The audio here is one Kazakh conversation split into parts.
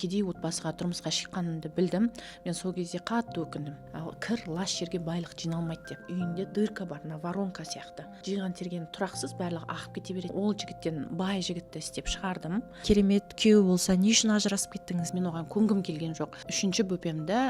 Кедей отбасыға тұрмысқа шыққанымды білдім. Мен сол кезде қатты өкіндім. Ал кір лас жерге байлық жиналмайды деп. Үйінде дырка бар, мына воронка сияқты. Жиған тергені тұрақсыз, барлығы ағып кете береді. Ол жігіттен бай жігітті істеп шығардым. Керемет күйеу болса, не үшін ажырасып кеттіңіз? Мен оған көнгім келген жоқ. Үшінші бөпемді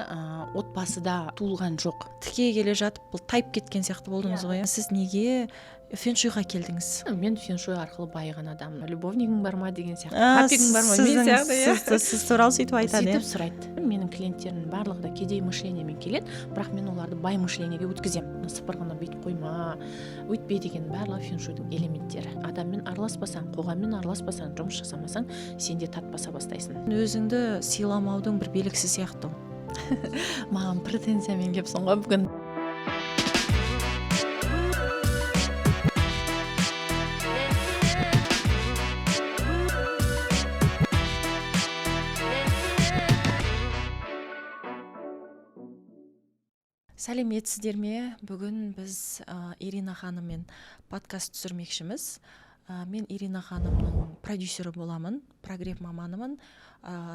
отбасыда туылған жоқ. Тіке келе жатып, бұл тайып кеткен сияқты болдыңыз ғой, иә? Сіз неге фэншуйға келдіңіз? Мен фэншуй арқылы байыған адаммын. Любовнигің бар ма деген сияқты, А, папигің бар ма мен сияқты, иә. Сіз туралы сөйтіп айтады, сөйтіп иә? Сұрайды. Менің клиенттерімнің барлығы да кедей мышлениемен келеді, бірақ мен оларды бай мышлениеге өткіземін. Сыпырғыны бүйтіп қойма, өйтпе деген барлығы фэншуйдың элементтері. Адаммен араласпасаң, қоғаммен араласпасаң, жұмыс жасамасаң, сен де тат баса бастайсың. Өзіңді сыйламаудың бір белгісі сияқты ол. Маған претензиямен келіпсің ғой бүгін. Сәлеметсіздер ме? Бүгін біз Ирина ханыммен подкаст түсірмекшіміз. Мен Ирина ханымның продюсері боламын, прогрев маманымын,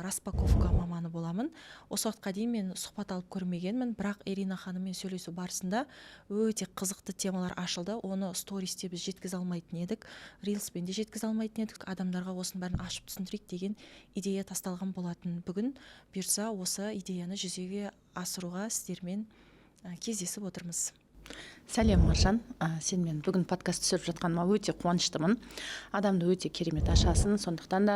распаковка маманы боламын. Осы уақытқа дейін мен сұхбат алып көрмегенмін, бірақ Ирина ханыммен сөйлесу барысында өте қызықты темалар ашылды. Оны стористе біз жеткізе алмайтын едік, рилспен де жеткізе алмайтын едік. Адамдарға осының бәрін ашып түсіндірейік деген идея тасталған болатын. Бүгін бұйыртса, осы идеяны жүзеге асыруға сіздермен кездесіп отырмыз. Сәлем, Маржан. Сенімен бүгін подкаст түсіріп жатқаныма өте қуаныштымын. Адамды өте керемет ашасың, сондықтан да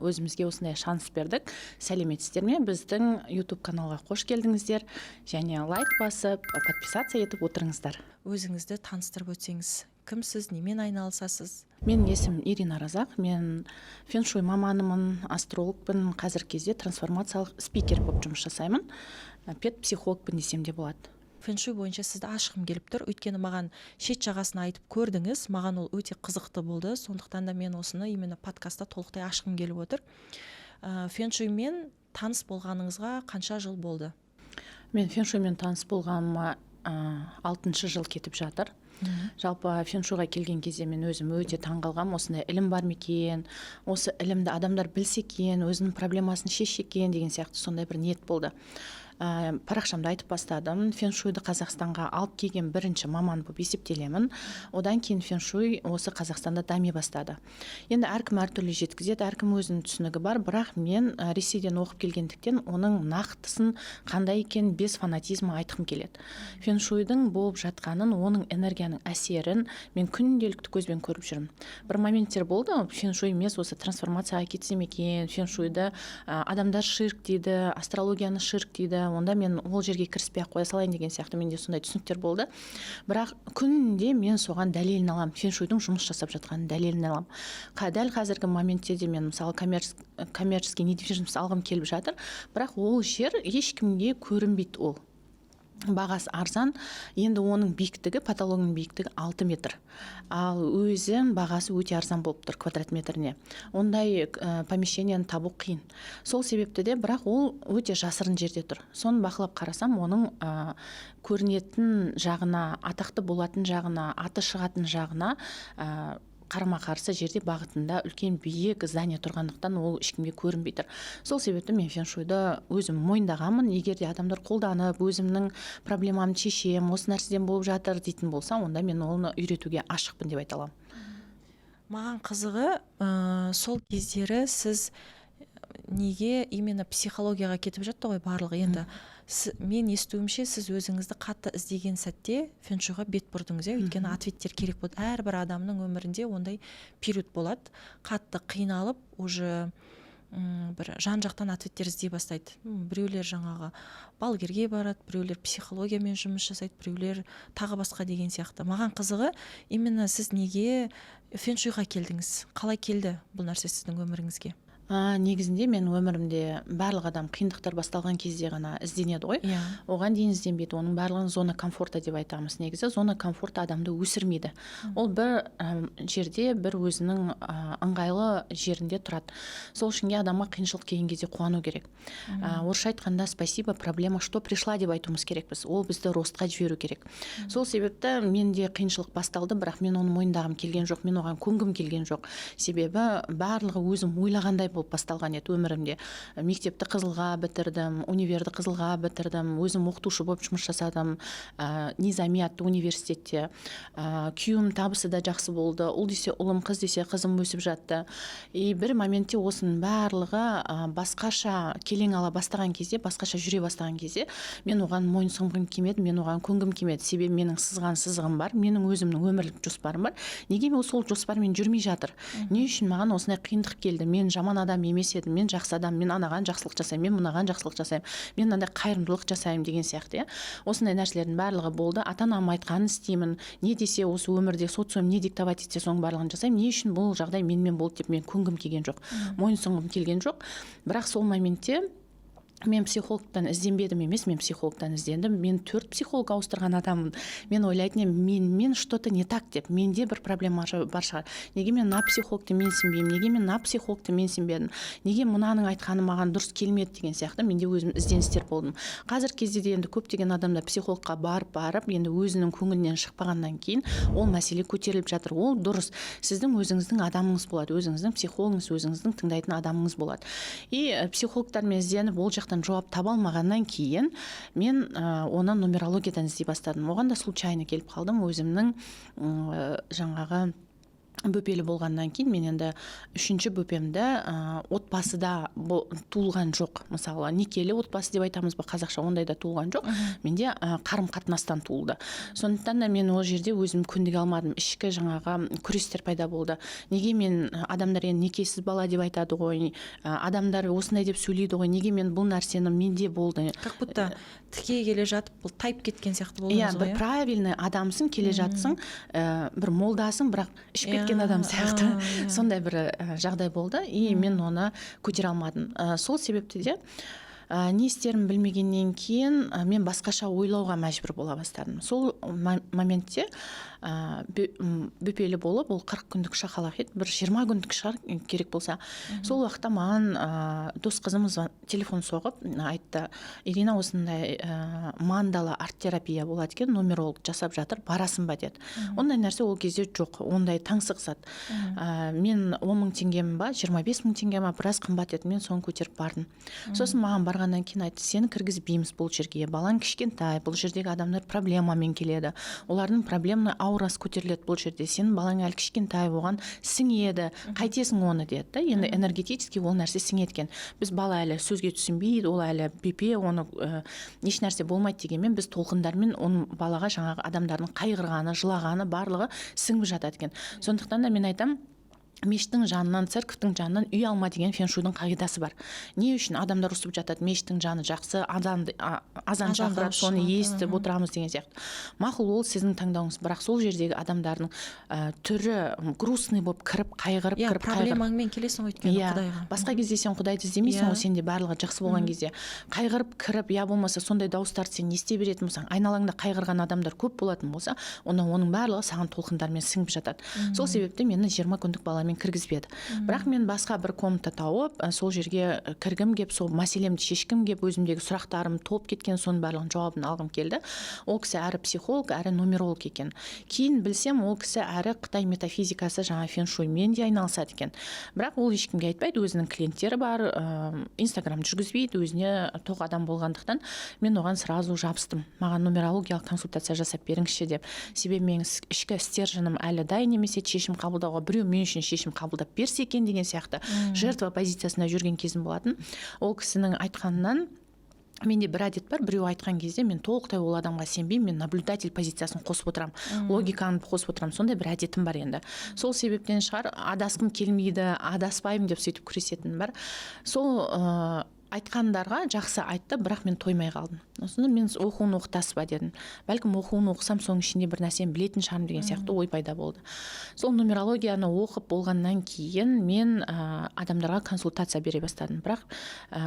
өзімізге осындай шанс бердік. Сәлеметсіздер ме? Біздің YouTube каналға қош келдіңіздер және лайк басып, подписаться етіп отырыңыздар. Өзіңізді таныстырып өтсеңіз, кімсіз, немен айналысасыз? Менің есімім Ирина Разақ. Мен фэншуй маманымын, астрологпын, қазіргі кезде трансформациялық спикер болып жұмыс жасаймын. Пет психологпын десем де болады. Фэншуй бойынша сізді ашқым келіп тұр, өйткені маған шет жағасын айтып көрдіңіз, маған ол өте қызықты болды, сондықтан да мен осыны именно подкастта толықтай ашқым келіп отыр. Фэншуймен таныс болғаныңызға қанша жыл болды? Мен фэншуймен таныс болғаныма 6-жыл кетіп жатыр. Жалпы фэншуйға келген кезде мен өзім өте таңғалғанмын, осындай ілім бар ма екен, осы ілімді адамдар білсе екен, өзінің проблемасын шешсе екен деген сияқты сондай бір ниет болды. Парақшамда айтып бастадым. Фэншуйды Қазақстанға алып келген бірінші маман болып есептелемін. Одан кейін фэншуй осы Қазақстанда дами бастады. Енді әркім әртүрлі жеткізеді, әркім өзінің түсінігі бар, бірақ мен Ресейден оқып келгендіктен оның нақтысын қандай екенін без фанатизма айтқым келеді. Фэншуйдың болып жатқанын, оның энергияның әсерін мен күнделікті көзбен көріп жүрмін. Бір моменттер болды, фэншуй емес, осы трансформацияға кетсем екен, фэншуйды адамдар ширк дейді, астрологияны ширк дейді, онда мен ол жерге кіріспей ақ қоя салайын деген сияқты менде сондай түсініктер болды. Бірақ күнде мен соған дәлелін аламын, фэншуйдың жұмыс жасап жатқанын дәлелін аламын. Дәл қазіргі моментте де мен мысалы коммерческий недвижимость алғым келіп жатыр, бірақ ол жер ешкімге көрінбейді, ол бағасы арзан. Енді оның биіктігі, потологының биіктігі 6 метр, ал өзі бағасы өте арзан болып тұр квадрат метріне. Ондай помещениені табу қиын, сол себепті де, бірақ ол өте жасырын жерде тұр. Соны бақылап қарасам, оның көрінетін жағына, атақты болатын жағына, аты шығатын жағына қарама-қарсы жерде бағытында үлкен биік здание тұрғандықтан ол ешкімге көрінбей тұр. Сол себепті мен фэншуйды өзім мойындағанмын. Егер де адамдар қолданып, өзімнің проблемамды шешемін, осы нәрседен болып жатыр дейтін болса, онда мен оны үйретуге ашықпын деп айта аламын. Маған қызығы, сол кездері сіз неге именно психологияға кетіп жатты ғой барлығы енді? Мен естуімше, сіз өзіңізді қатты іздеген сәтте фэншуйға бет бұрдыңыз, иә? Өйткені ответтер керек болды. Әрбір адамның өмірінде ондай период болады, қатты қиналып, уже бір жан жақтан ответтер іздей бастайды. Біреулер жаңағы балгерге барады, біреулер психологиямен жұмыс жасайды, біреулер тағы басқа деген сияқты. Маған қызығы, именно сіз неге фэншуйға келдіңіз, қалай келді бұл нәрсе сіздің өміріңізге? Негізінде мен өмірімде барлық адам қиындықтар басталған кезде ғана ізденеді ғой. Оған дейін ізденбейді. Оның барлығын зона комфорта деп айтамыз. Негізі зона комфорта адамды өсірмейді. Ол бір жерде, бір өзінің ыңғайлы жерінде тұрады. Сол үшін адамға қиыншылық келген кезде қуану керек. Орысша айтқанда, спасибо, проблема, что пришла деп айтуымыз керекпіз. Ол бізді ростқа жіберу керек. Сол себепті менде қиыншылық басталды, бірақ мен оны мойындағым келген жоқ, мен оған көнгім келген жоқ. Себебі барлығы өзім ойлағандай болды. болып басталған еді өмірімде. Мектепті қызылға бітірдім, универді қызылға бітірдім, өзім оқытушы болып жұмыс жасадым Низами атты университетте. Күйеуім табысы да жақсы болды, ұл десе ұлым, қыз десе қызым өсіп жатты. И бір моментте осының барлығы басқаша келең ала бастаған кезде, басқаша жүре бастаған кезде, мен оған мойынсұнғым келмеді, мен оған көнгім келмеді. Себебі менің сызған сызығым бар, менің өзімнің өмірлік жоспарым бар. Неге ол сол жоспармен жүрмей жатыр? Не үшін маған осындай қиындық келді? Мен жаман адам емес едім, мен жақсы адам, мен анаған жақсылық жасаймын, мен мынаған жақсылық жасаймын, мен мынандай қайырымдылық жасаймын деген сияқты, иә. Осындай нәрселердің барлығы болды. Ата анам айтқанын істеймін, не десе, осы өмірде социум не диктовать етсе, соның барлығын жасаймын. Не үшін бұл жағдай менімен болды деп мен көнгім келген жоқ, мойынсұнғым келген жоқ. Бірақ сол моментте мен психологтан ізденбедім емес, мен психологтан іздендім. Мен төрт психолог ауыстырған адаммын. Мен ойлайтын едім, менімен что то не так деп, менде бір проблема бар шығар. Неге мен мына психологты менсінбеймін, неге мен мына психологты менсінбедім, неге мынаның айтқаны маған дұрыс келмеді деген сияқты менде өзім ізденістер болдым. Қазіргі кезде де енді көптеген адамдар психологқа барып барып енді өзінің көңілінен шықпағаннан кейін ол мәселе көтеріліп жатыр. Ол дұрыс, сіздің өзіңіздің адамыңыз болады, өзіңіздің психологыңыз, өзіңіздің тыңдайтын адамыңыз болады. И психологтармен ізденіп, ол жақтан жауап таба алмағаннан кейін мен оны нумерологиядан іздей бастадым. Оған да случайно келіп қалдым. Өзімнің жаңағы бөпелі болғаннан кейін, мен енді үшінші бөпемді отбасыда туылған жоқ, мысалы, некелі отбасы деп айтамыз ба қазақша, ондай да туылған жоқ менде, қарым қатынастан туылды. Сондықтан да мен ол жерде өзім көндіге алмадым, ішкі жаңағы күрестер пайда болды. Неге мен, адамдар енді некесіз бала деп айтады ғой, адамдар осындай деп сөйлейді ғой, неге мен бұл нәрсені менде болды? Как будто тіке келе жатып, бұл тайып кеткен сияқты болдыңыз Иә, ғой. бір правильный адамсың, келе жатсың, бір молдасың, бірақ ішіп кеткен адам сияқты. Сондай бір жағдай болды и мен оны көтере алмадым. Сол себепті де не істерімді білмегеннен кейін мен басқаша ойлауға мәжбүр бола бастадым. Сол моментте бөпелі болып, ол 40 күндік шақалақ еді, бір 20 күндік шығар керек болса. Сол уақытта маған дос қызым телефон соғып айтты: «Ирина, осындай мандала арт терапия болады екен, нумеролог жасап жатыр, барасың ба?» – деді. Ондай нәрсе ол кезде жоқ, ондай таңсық зат. Мен 10 мың теңгем ба, 25 мың теңге ма, біраз қымбат еді, мен соны көтеріп бардым. Сосын маған барғаннан кейін айтты: «Сені кіргізбейміз бұл жерге, балаң кішкентай, бұл жердегі адамдар проблемамен келеді, олардың проблемный аурасы көтеріледі бұл жерде, сенің балаң әлі кішкентай, оған сіңеді, қайтесің оны?» – деді да. Енді энергетически ол нәрсе сіңеді екен. Біз бала әлі сөзге түсінбейді, ол әлі бепе, оны еш нәрсе болмайды дегенмен, біз толқындармен оның балаға жаңағы адамдардың қайғырғаны, жылағаны, барлығы сіңіп жатады екен. Сондықтан да мен айтамын, мешіттің жанынан, церковьтің жанынан үй алма деген феншуйдың қағидасы бар. Не үшін адамдар ұрысып жатады? Мешіттің жаны жақсы, азан, азан Азан шақырады, дауысы соны шығады, естіп отырамыз деген сияқты. Мақұл, ол сіздің таңдауыңыз, бірақ сол жердегі адамдардың түрі грустный болып кіріп, қайғырып кіріп, қайғырып Проблемаңмен келесің ғой өйткені құдайға. Басқа кезде сен құдайды іздемейсің ғой, сенде барлығы жақсы болған кезде қайғырып кіріп, я болмаса сондай дауыстарды сен ести беретін болсаң, айналаңда қайғырған адамдар көп болатын болса, онда оның барлығы саған толқындармен сіңіп жатады. Сол себепті мені 20 күндік баламен кіргізбеді. Бірақ мен басқа бір комната тауып, сол жерге кіргім кеп, сол мәселемді шешкім кеп, өзімдегі сұрақтарым толып кеткен, соның барлығының жауабын алғым келді. Ол кісі әрі психолог, әрі нумеролог екен. Кейін білсем, ол кісі әрі қытай метафизикасы, жаңа феншуймен де айналысады екен. Бірақ ол ешкімге айтпайды, өзінің клиенттері бар, инстаграм жүргізбейді, өзіне тоқ адам болғандықтан, мен оған сразу жабыстым: «Маған нумерологиялық консультация жасап беріңізші», – деп. Себебі менің ішкі стерженім әлі дайын емес еді шешім қабылдауға, біреу мен үшін шешім қабылдап берсе екен деген сияқты жертва позициясында жүрген кезім болатын. Ол кісінің айтқанынан, менде бір әдет бар: біреу айтқан кезде мен толықтай ол адамға сенбеймін, мен наблюдатель позициясын қосып отырамын, логиканы қосып отырамын. Сондай бір әдетім бар енді. Сол себептен шығар, адасқым келмейді, адаспаймын деп сөйтіп күресетінім бар. Сол айтқандарға жақсы айтты, бірақ мен тоймай қалдым. Сонда мен оқуын оқытасыз ба дедім, бәлкім, оқуын оқысам, соның ішінде бір нәрсені білетін шығармын деген сияқты ой пайда болды. Сол нумерологияны оқып болғаннан кейін мен адамдарға консультация бере бастадым. Бірақ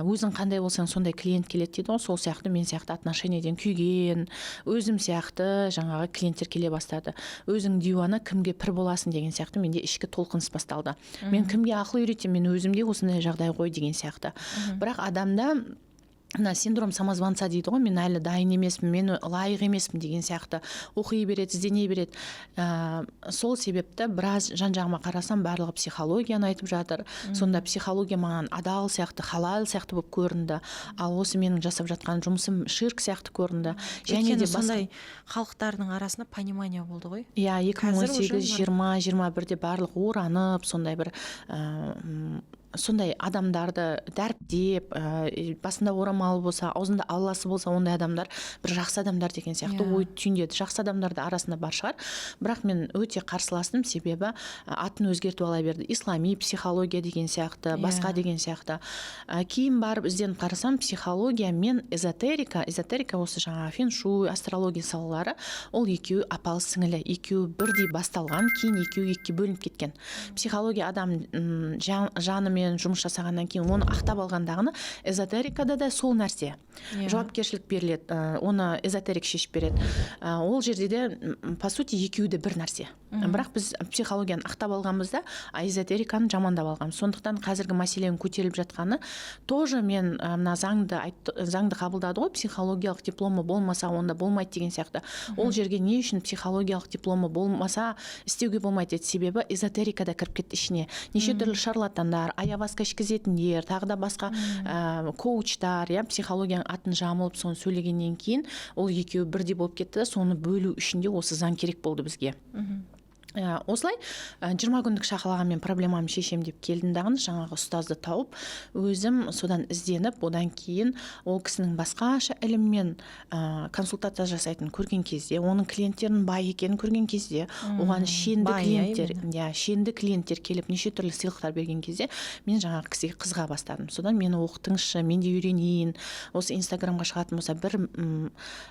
өзің қандай болсаң, сондай клиент келеді дейді ғой, сол сияқты мен сияқты отношениеден күйген, өзім сияқты жаңағы клиенттер келе бастады. Өзің диуана, кімге пір боласың деген сияқты менде ішкі толқыныс басталды. Мен кімге ақыл үйретемін, мен өзімде осындай жағдай ғой деген сияқты. Бірақ адамда Мына синдром самозванца дейді ғой, мен әлі дайын емеспін, мен лайық емеспін деген сияқты оқи береді, іздене береді. Сол себепті біраз жан жағыма қарасам, барлығы психологияны айтып жатыр. Сонда психология маған адал сияқты, халал сияқты болып көрінді, ал осы менің жасап жатқан жұмысым ширк сияқты көрінді. Және де сондай халықтардың арасында понимание болды ғой. Иә, 2018, 20, 21-де барлығы оранып, сондай бір сондай адамдарды дәріптеп, басында орамалы болса, аузында алласы болса, ондай адамдар бір жақсы адамдар деген сияқты ой түйіндеді. Жақсы адамдар да арасында бар шығар, бірақ мен өте қарсыластым, себебі атын өзгертіп ала берді, ислами психология деген сияқты, басқа деген сияқты. Кейін барып ізденіп қарасам, психология мен эзотерика, эзотерика осы жаңағы феншуй, астрология салалары, ол екеуі апалы сіңілі, екеуі бірдей басталған, кейін екеуі екіге бөлініп кеткен. Психология адам жанымен жұмыс жасағаннан кейін оны ақтап алғандағыны, эзотерикада да сол нәрсе. Жауапкершілік беріледі, оны эзотерик шешіп береді. Ол жерде де по сути екеуі де бір нәрсе, бірақ біз психологияны ақтап алғанбыз да, а эзотериканы жамандап алғанбыз. Сондықтан қазіргі мәселенің көтеріліп жатқаны тоже мен мына заңды айтты, заңды қабылдады ғой, психологиялық дипломы болмаса, онда болмайды деген сияқты. Ол жерге не үшін психологиялық дипломы болмаса істеуге болмайды деді? Себебі эзотерика да кіріп кетті ішіне, неше түрлі шарлатандар, аяваска ішкізетіндер, тағы да басқа коучтар, иә, психологияның атын жамылып, соны сөйлегеннен кейін ол екеуі бірдей болып кетті да, соны бөлу үшін де осы заң керек болды бізге. Осылай 20 күндік шақалағанмен проблемамды шешемін деп келдім дағыны, жаңағы ұстазды тауып, өзім содан ізденіп, одан кейін ол кісінің басқаша іліммен консультация жасайтынын көрген кезде, оның клиенттерінің бай екенін көрген кезде, оған шенді Бай, иә, клиенттер именно. Иә, шенді клиенттер келіп, неше түрлі сыйлықтар берген кезде мен жаңағы кісіге қызыға бастадым. Содан мені оқытыңызшы, мен де үйренейін, осы Инстаграмға шығатын болса, бір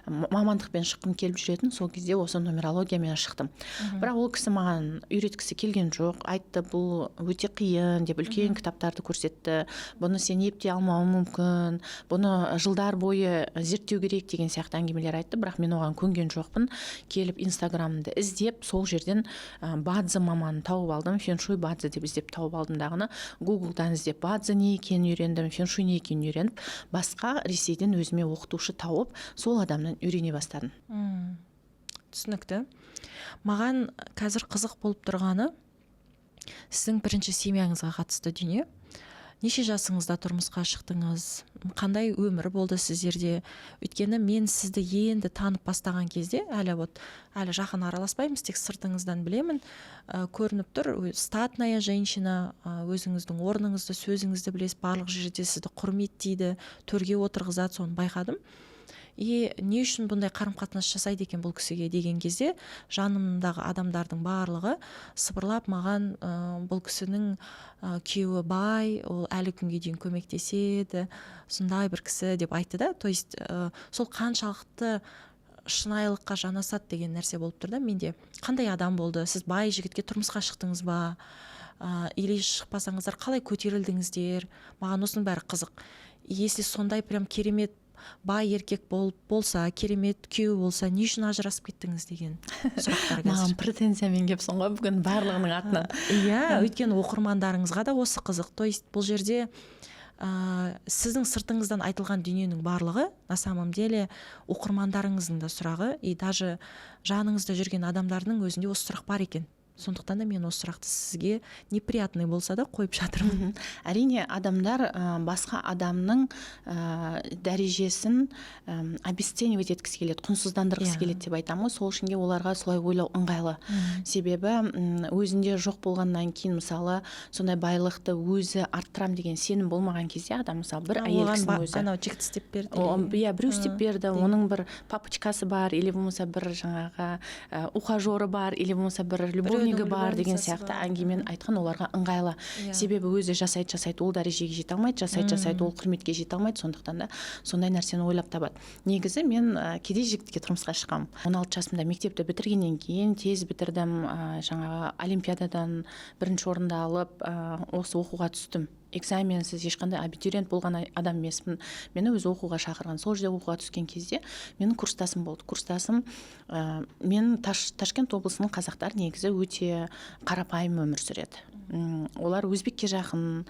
мамандықпен шыққым келіп жүретін. Сол кезде осы нумерологиямен шықтым. Бірақ ол кісі маған үйреткісі келген жоқ, айтты, бұл өте қиын деп, үлкен кітаптарды көрсетті, бұны сен ептей алмауың мүмкін, бұны жылдар бойы зерттеу керек деген сияқты әңгімелер айтты. Бірақ мен оған көнген жоқпын. Келіп Инстаграмды іздеп, сол жерден бадзи маманын тауып алдым, феншуй, бадзи деп іздеп тауып алдым дағыны, Гуглдан іздеп, бадзи не екенін үйрендім, феншуй не екенін үйреніп, басқа Ресейден өзіме оқытушы тауып, сол адамнан үйрене бастадым. Түсінікті. Маған қазір қызық болып тұрғаны сіздің бірінші семьяңызға қатысты дүние. Неше жасыңызда тұрмысқа шықтыңыз, қандай өмір болды сіздерде? Өйткені мен сізді енді танып бастаған кезде, әлі вот әлі жақын араласпаймыз, тек сыртыңыздан білемін, көрініп тұр статная женщина, өзіңіздің орныңызды, сөзіңізді білесіз, барлық жерде сізді құрметтейді, төрге отырғызады, соны байқадым. И не үшін бұндай қарым қатынас жасайды екен бұл кісіге деген кезде, жанымдағы адамдардың барлығы сыбырлап маған, бұл кісінің күйеуі бай, ол әлі күнге дейін көмектеседі, сондай бір кісі деп айтты да. То есть сол қаншалықты шынайылыққа жанасады деген нәрсе болып тұр да менде. Қандай адам болды? Сіз бай жігітке тұрмысқа шықтыңыз ба, или шықпасаңыздар, қалай көтерілдіңіздер? Маған осының бәрі қызық. Если сондай прям керемет бай еркек болып болса, керемет күйеу болса, не үшін ажырасып кеттіңіз деген сұрақтар қазір. Маған претензиямен келіпсің ғой бүгін барлығының атынан. Иә, өйткені оқырмандарыңызға да осы қызық. То есть бұл жерде сіздің сыртыңыздан айтылған дүниенің барлығы на самом деле оқырмандарыңыздың да сұрағы, и даже жаныңызда жүрген адамдардың өзінде осы сұрақ бар екен. Сондықтан да мен осы сұрақты сізге неприятный болса да қойып жатырмын. Әрине, адамдар басқа адамның дәрежесін обесценивать еткісі келеді, құнсыздандырғысы келеді деп айтамын ғой. Сол үшін де оларға солай ойлау ыңғайлы, себебі өзінде жоқ болғаннан кейін, мысалы, сондай байлықты өзі арттырам деген сенім болмаған кезде адам, мысалы, бір әйел Оған кісінің өзі анау жігіт істеп берді иә, біреу істеп берді, деген. Оның бір папочкасы бар или болмаса бір жаңағы ухажеры бар или болмаса бір любовнигі бар деген любовницасы сияқты бар. әңгімені айтқан оларға ыңғайлы. Себебі өзі жасайды, жасайды, ол дәрежеге жете алмайды, жасайды, жасайды, ол құрметке жете алмайды. Сондықтан да сондай нәрсені ойлап табады. Негізі мен кедей жігітке тұрмысқа шыққанмын. 16 жасымда мектепті бітіргеннен кейін, тез бітірдім, жаңағы олимпиададан бірінші орынды алып, осы оқуға түстім. Экзаменсіз, ешқандай абитуриент болған адам емеспін. Мені өзі оқуға шақырған. Сол жерде оқуға түскен кезде менің курстасым болды. Курстасым мен Ташкент облысының қазақтары негізі өте қарапайым өмір сүреді. Олар өзбекке жақын,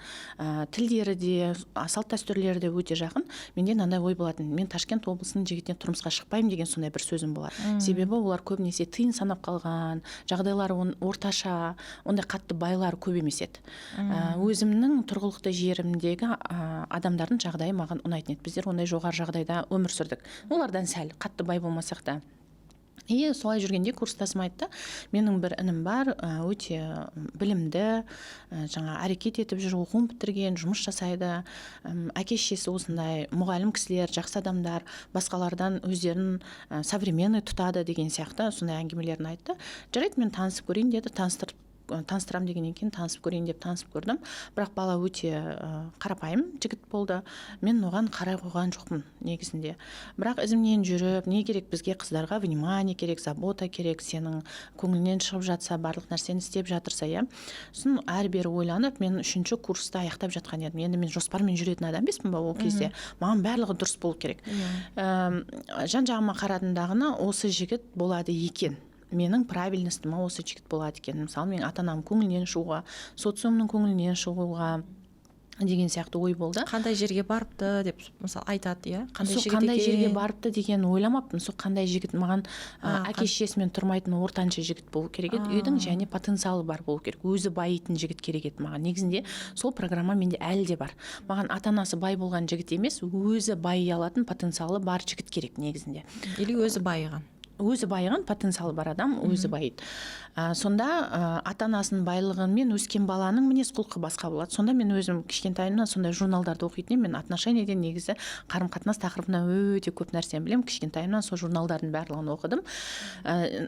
тілдері де, салт дәстүрлері де өте жақын. Менде мынандай ой болатын: мен Ташкент облысының жігітіне тұрмысқа шықпаймын деген сондай бір сөзім болады. Себебі олар көбінесе тиын санап қалған, жағдайлары орташа, ондай қатты байлар көп емес еді. Өзімнің тұрғылықты жерімдегі адамдардың жағдайы маған ұнайтын еді. Біздер ондай жоғары жағдайда өмір сүрдік, олардан сәл қатты бай болмасақ та. И солай жүргенде курстасым айтты: менің бір інім бар, өте білімді, жаңа әрекет етіп жүр, оқуын бітірген, жұмыс жасайды, әке шешесі осындай мұғалім кісілер, жақсы адамдар, басқалардан өздерін современный тұтады деген сияқты сондай әңгімелерін айтты. Жарайды, мен танысып көрейін деді. Таныстырып, таныстырамын дегеннен кейін, танысып көрейін деп танысып көрдім. Бірақ бала өте қарапайым жігіт болды. Мен оған қарай қойған жоқпын негізінде. Бірақ ізімнен жүріп, не керек бізге, қыздарға внимание керек, забота керек, сенің көңілінен шығып жатса, барлық нәрсені істеп жатырса, иә. Сосын әрі бері ойланып, мен үшінші курсты аяқтап жатқан едім. Енді мен жоспармен жүретін адам емеспін ба ол кезде, маған барлығы дұрыс болу керек. Жан жағыма қарадым дағыны, осы жігіт болады екен, менің правильностьіма осы жігіт болады екен. Мысалы, менің ата анамның көңілінен шығуға, социумның көңілінен шығуға деген сияқты ой болды. Қандай жерге барыпты деп, мысалы, айтады, иә, қандай Сол жігіт қандай жерге екен? барыпты деген ойламаппын. Сол қандай жігіт маған, әке шешесімен тұрмайтын ортаншы жігіт болу керек еді үйдің және потенциалы бар болу керек, өзі байитын жігіт керек еді маған. Негізінде сол программа менде әлі де бар: маған ата анасы бай болған жігіт емес, өзі байи алатын потенциалы бар жігіт керек негізінде. Или өзі байыған. Өзі байыған, потенциалы бар адам өзі байиды. Сонда ата анасының байлығымен өскен баланың мінез құлқы басқа болады. Сонда мен өзім кішкентайымнан сондай журналдарды оқитын едім. Мен отношениеден, негізі қарым қатынас тақырыбынан өте көп нәрсені білемін. Кішкентайымнан сол журналдардың барлығын оқыдым.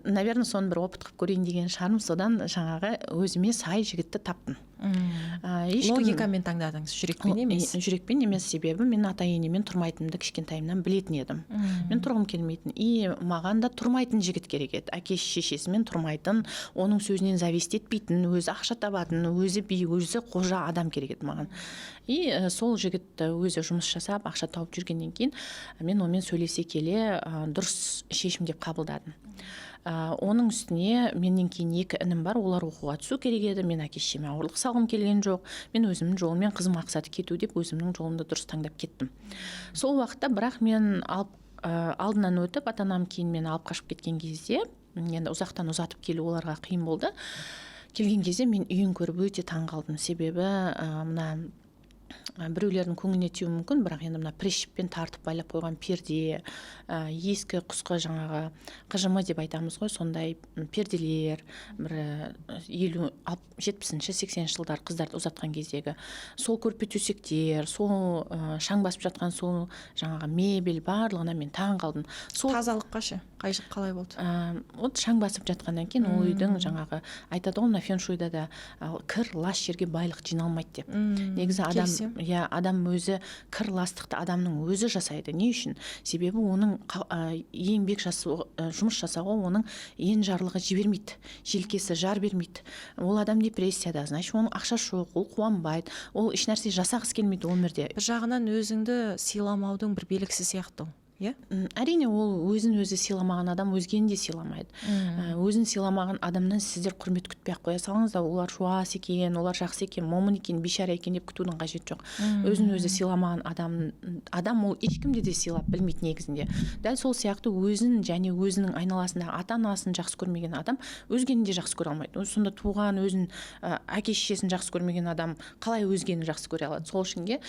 Наверное, соны бір опыт қылып көрейін деген шығармын. Содан жаңағы өзіме сай жігітті таптым. Логикамен таңдадыңыз, жүрекпен емес. Жүрекпен емес, себебі мен ата енемен тұрмайтынымды кішкентайымнан білетін едім. Мен тұрғым келмейтін, и маған да тұрмайтын жігіт керек еді: әке шешесімен тұрмайтын, оның сөзінен зависеть етпейтін, өзі ақша табатын, өзі би, өзі қожа адам керек еді маған. И сол жігіт өзі жұмыс жасап, ақша тауып жүргеннен кейін, мен онымен сөйлесе келе дұрыс шешім деп қабылдадым. Оның үстіне менен кейін екі інім бар, олар оқуға түсу керек еді. Мен әке шешеме ауырлық салғым келген жоқ. Мен өзімнің жолыммен, қыз мақсаты кету деп, өзімнің жолымды дұрыс таңдап кеттім сол уақытта. Бірақ мен алып, алдынан өтіп, ата анам кейін мені алып қашып кеткен кезде, енді ұзақтан ұзатып келу оларға қиын болды. Келген кезде мен үйін көріп өте таң қалдым. Себебі мына біреулердің көңіліне тиюі мүмкін, бірақ енді мына пресс-жіппен тартып байлап қойған перде, ескі құсқы, жаңағы қыжымы деп айтамыз ғой, сондай перделер, бір 50, 70-ші, 80-ші жылдары қыздарды ұзатқан кездегі сол көрпе төсектер, сол шаң басып жатқан сол жаңағы мебель, барлығына мен таң қалдым. Сол Тазалыққа ше, қай қалай болды? Вот шаң басып жатқаннан кейін ол үйдің жаңағы, айтады ғой мына феншуйда да, кір лас жерге байлық жиналмайды деп. Негізі адам Келісемін. Иә, адам өзі кір ластықты адамның өзі жасайды. Не үшін? Себебі оның еңбек жасау, жұмыс жасауға оның енжарлығы жібермейді, желкесі жар бермейді. Ол адам депрессияда, значит, оның ақшасы жоқ, ол қуанбайды, ол ешнәрсе жасағысы келмейді өмірде. Бір жағынан өзіңді сыйламаудың бір белгісі сияқты ол, иә. Әрине, ол өзін өзі сыйламаған адам өзгені де сыйламайды. Өзін сыйламаған адамнан сіздер құрмет күтпей ақ қоя салыңыздар. Олар жуас екен, олар жақсы екен, момын екен, бейшара екен деп күтудің қажеті жоқ. Өзін өзі сыйламаған адам ол ешкімді де сыйлап білмейді негізінде. Дәл сол сияқты өзін және өзінің айналасындағы ата анасын жақсы көрмеген адам өзгені де жақсы көре алмайды. Сонда туған өзін, әке шешесін жақсы көрмеген адам қалай өзгені жақсы көре алады? Сол үшінге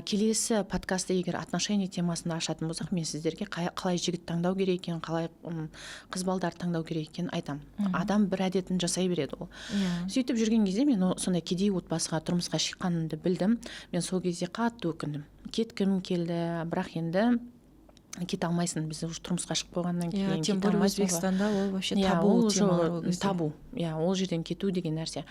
келесі подкастты егер отношения темасында ашатын болсақ, мен сіздерге қалай жігіт таңдау керек екенін, қалай қыз балдарды таңдау керек екенін айтамын. Адам бір әдетін жасай береді ол. Сөйтіп жүрген кезде мен сондай кедей отбасыға тұрмысқа шыққанымды білдім. Мен сол кезде қатты өкіндім, кеткім келді, бірақ енді кете алмайсың, біз уже тұрмысқа шығып қойғаннан кейін Тем кете более алмайсың ғой. Өзбекстанда ол вообще Иә, табу ол уже темалар ол кезде. Табу, иә, ол жерден кету деген нәрсе.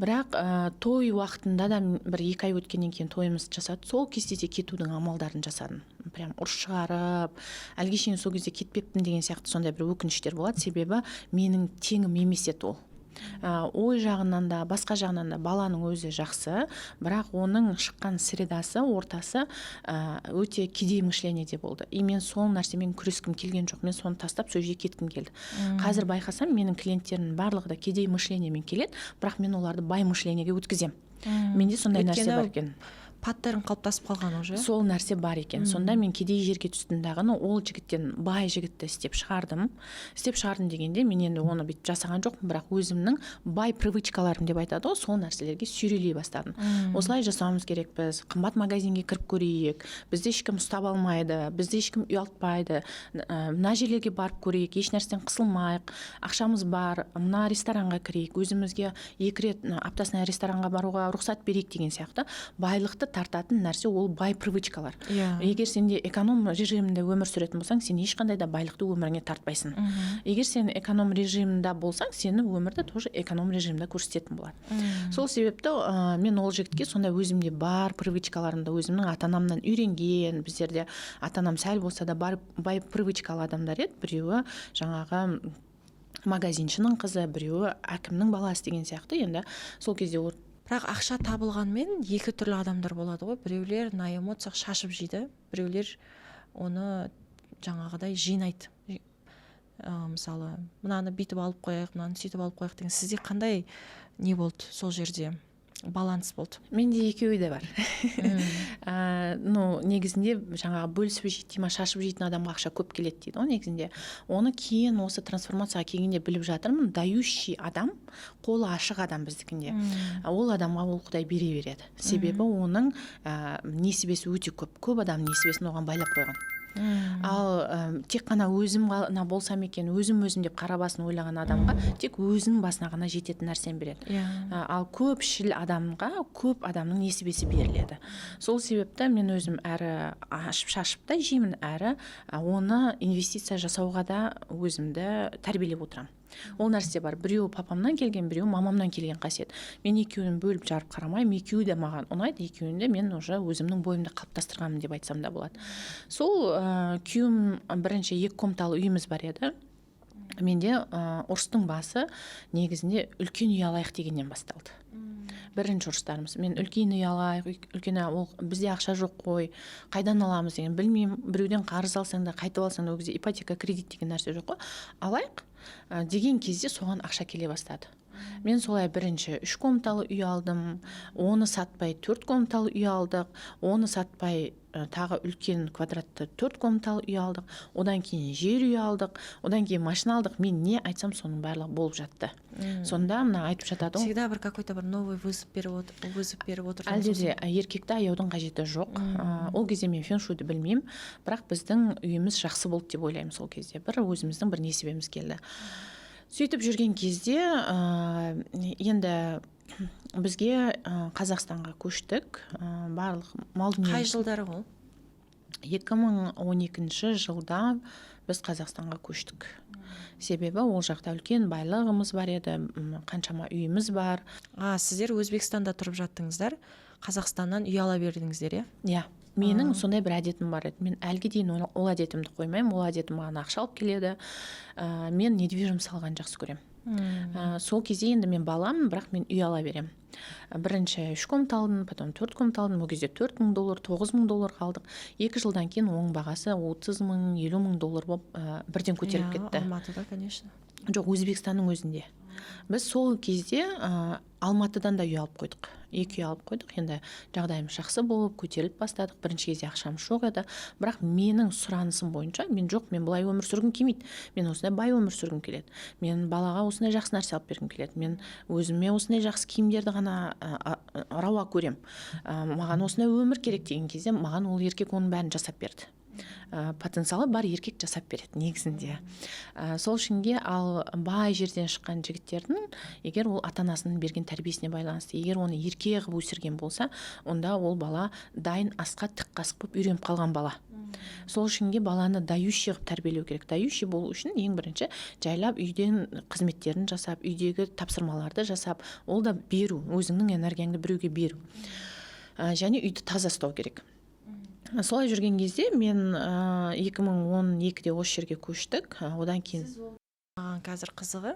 Бірақ той уақытында да, бір 2 ай өткеннен кейін тойымызды жасады, сол кезде де кетудің амалдарын жасадым. Прям ұрыс шығарып, әліге шейін сол кезде кетпеппін деген сияқты сондай бір өкініштер болады. Себебі менің теңім емес еді ол. Ой жағынан да, басқа жағынан да баланың өзі жақсы, бірақ оның шыққан средасы, ортасы өте кедей мышлениеде болды. И мен сол нәрсемен күрескім келген жоқ, мен соны тастап, сол жерге кеткім келді. Қазір байқасам, менің клиенттерімнің барлығы да кедей мышлениемен келеді, бірақ мен оларды бай мышлениеге өткіземін. Менде сондай нәрсе Өйткені бар екен. Паттерн қалыптасып қалған уже. Сол нәрсе бар екен. Сонда мен кедей жерге түстім дағы, ол жігіттен бай жігітті істеп шығардым. Істеп шығардым дегенде, мен енді оны бүйтіп жасаған жоқпын, бірақ өзімнің бай привычкаларым деп айтады ғой, сол нәрселерге сүйрелей бастадым. Осылай жасауымыз керекпіз, қымбат магазинге кіріп көрейік, бізді ешкім ұстап алмайды, бізді ешкім ұялтпайды, мына жерлерге барып көрейік, еш нәрседен қысылмайық, ақшамыз бар, мына ресторанға кірейік, өзімізге екі рет аптасына ресторанға баруға рұқсат берейік деген сияқты. Байлықты тартатын нәрсе — ол бай привычкалар. Егер сенде эконом режимінде өмір сүретін болсаң, сен ешқандай да байлықты өміріңе тартпайсың. Егер сен эконом режимда болсаң, сені өмірді тоже эконом режимда көрсететін болады. Сол себепті мен ол жігітке сондай өзімде бар привычкаларымды, өзімнің ата анамнан үйренген, біздерде ата анам сәл болса да бар бай привычкалы адамдар еді. Біреуі жаңағы магазиншінің қызы, біреуі әкімнің баласы деген сияқты. Енді сол кезде Бірақ ақша табылғанмен екі түрлі адамдар болады ғой: біреулер на эмоциях шашып жейді, біреулер оны жаңағыдай жинайды. Мысалы, мынаны бүйтіп алып қояйық, мынаны сөйтіп алып қояйық деген. Сізде қандай не болды, сол жерде баланс болды? Менде екеуі де бар. Ну, негізінде жаңағы бөлісіп жейді дей ма, шашып жейтін адамға ақша көп келеді дейді ғой. Негізінде оны кейін, осы трансформацияға келгенде біліп жатырмын. Дающий адам, қолы ашық адам біздікінде, ол адамға ол Құдай бере береді, себебі оның несібесі өте көп, көп адам несібесін оған байлап қойған. Ал тек қана өзім ғана болсам екен, өзім, өзім деп қара басын ойлаған адамға тек өзінің басына ғана жететін нәрсені береді. Ал көпшіл адамға көп адамның несібесі беріледі. Сол себепті мен өзім әрі ашып шашып та жеймін, әрі оны инвестиция жасауға да өзімді тәрбиелеп отырамын. Ол нәрсе бар: біреуі папамнан келген, біреуі мамамнан келген қасиет. Мен екеуін бөліп жарып қарамаймын, екеуі де маған ұнайды, екеуін де мен уже өзімнің бойымда қалыптастырғанмын деп айтсам да болады. Сол күйеуім, бірінші екі комнаталы үйіміз бар еді менде. Ұрыстың басы негізінде үлкен үй алайық дегеннен басталды. Бірінші ұрыстарымыз: мен үлкен үй алайық, үлкен үй, ол бізде ақша жоқ қой, қайдан аламыз деген, білмеймін, біреуден қарыз алсаң да, қайтып алсаң да, ол кезде ипотека, кредит деген нәрсе жоқ қой. Алайық деген кезде соған ақша келе бастады. Мен солай бірінші үш комнаталы үй алдым, оны сатпай төрт комнаталы үй алдық, оны сатпай тағы үлкен квадратты төрт комнаталы үй алдық, одан кейін жер үй алдық, одан кейін машина алдық. Мен не айтсам, соның барлығы болып жатты. Сонда мына айтып жатады ғой. Всегда бір какой то бір новый вызов беріп отырдыңыз. Әлде де еркекті аяудың қажеті жоқ. Ол кезде мен феншуйды білмеймін, бірақ біздің үйіміз жақсы болды деп ойлаймын. Сол кезде бір өзіміздің бір несібеміз келді. Сөйтіп жүрген кезде енді бізге Қазақстанға көштік, барлық мал Қай дүниеміз. жылдары ол? 2012 жылда біз Қазақстанға көштік, себебі ол жақта үлкен байлығымыз бар еді, қаншама үйіміз бар. А, сіздер Өзбекстанда тұрып жаттыңыздар, Қазақстаннан үй ала бердіңіздер, иә? Иә, менің сондай бір әдетім бар еді, мен әліге дейін ол әдетімді қоймаймын. Ол әдетім маған ақша алып келеді. Мен недвижимость алғанды жақсы көремін. Сол кезде енді мен баламын, бірақ мен үй ала беремін. Бірінші үш комната алдым, потом төрт комната алдым. Ол кезде 4000 доллар, 9000 долларға алдық. 2 жылдан кейін оның бағасы 30 000, 50 000 доллар болып бірден көтеріліп кетті. Алматыда, конечно. Жоқ, Өзбекстанның өзінде. Біз сол кезде Алматыдан да үй алып қойдық, екі үй алып қойдық. Енді жағдайымыз жақсы болып, көтеріліп бастадық. Бірінші кезде ақшамыз жоқ еді, бірақ менің сұранысым бойынша мен: жоқ, мен бұлай өмір сүргім келмейді, мен осындай бай өмір сүргім келеді, мен балаға осындай жақсы нәрсе алып бергім келеді, мен өзіме осындай жақсы киімдерді ғана рауа көрем, маған осындай өмір керек деген кезде маған ол еркек оның бәрін жасап берді. Потенциалы бар еркек жасап береді негізінде. Сол үшінге ал бай жерден шыққан жігіттердің, егер ол ата анасының берген тәрбиесіне байланысты, егер оны ерке қылып өсірген болса, онда ол бала дайын асқа тік қасық болып үйреніп қалған бала. Сол үшінге баланы дающий қылып тәрбиелеу керек. Дающий болу үшін ең бірінші жайлап үйден қызметтерін жасап, үйдегі тапсырмаларды жасап, ол да беру, өзіңнің энергияңды біреуге беру. Және үйді таза ұстау керек. Солай жүрген кезде мен 2012-де осы жерге көштік. Одан кейін Маған қазір қызығы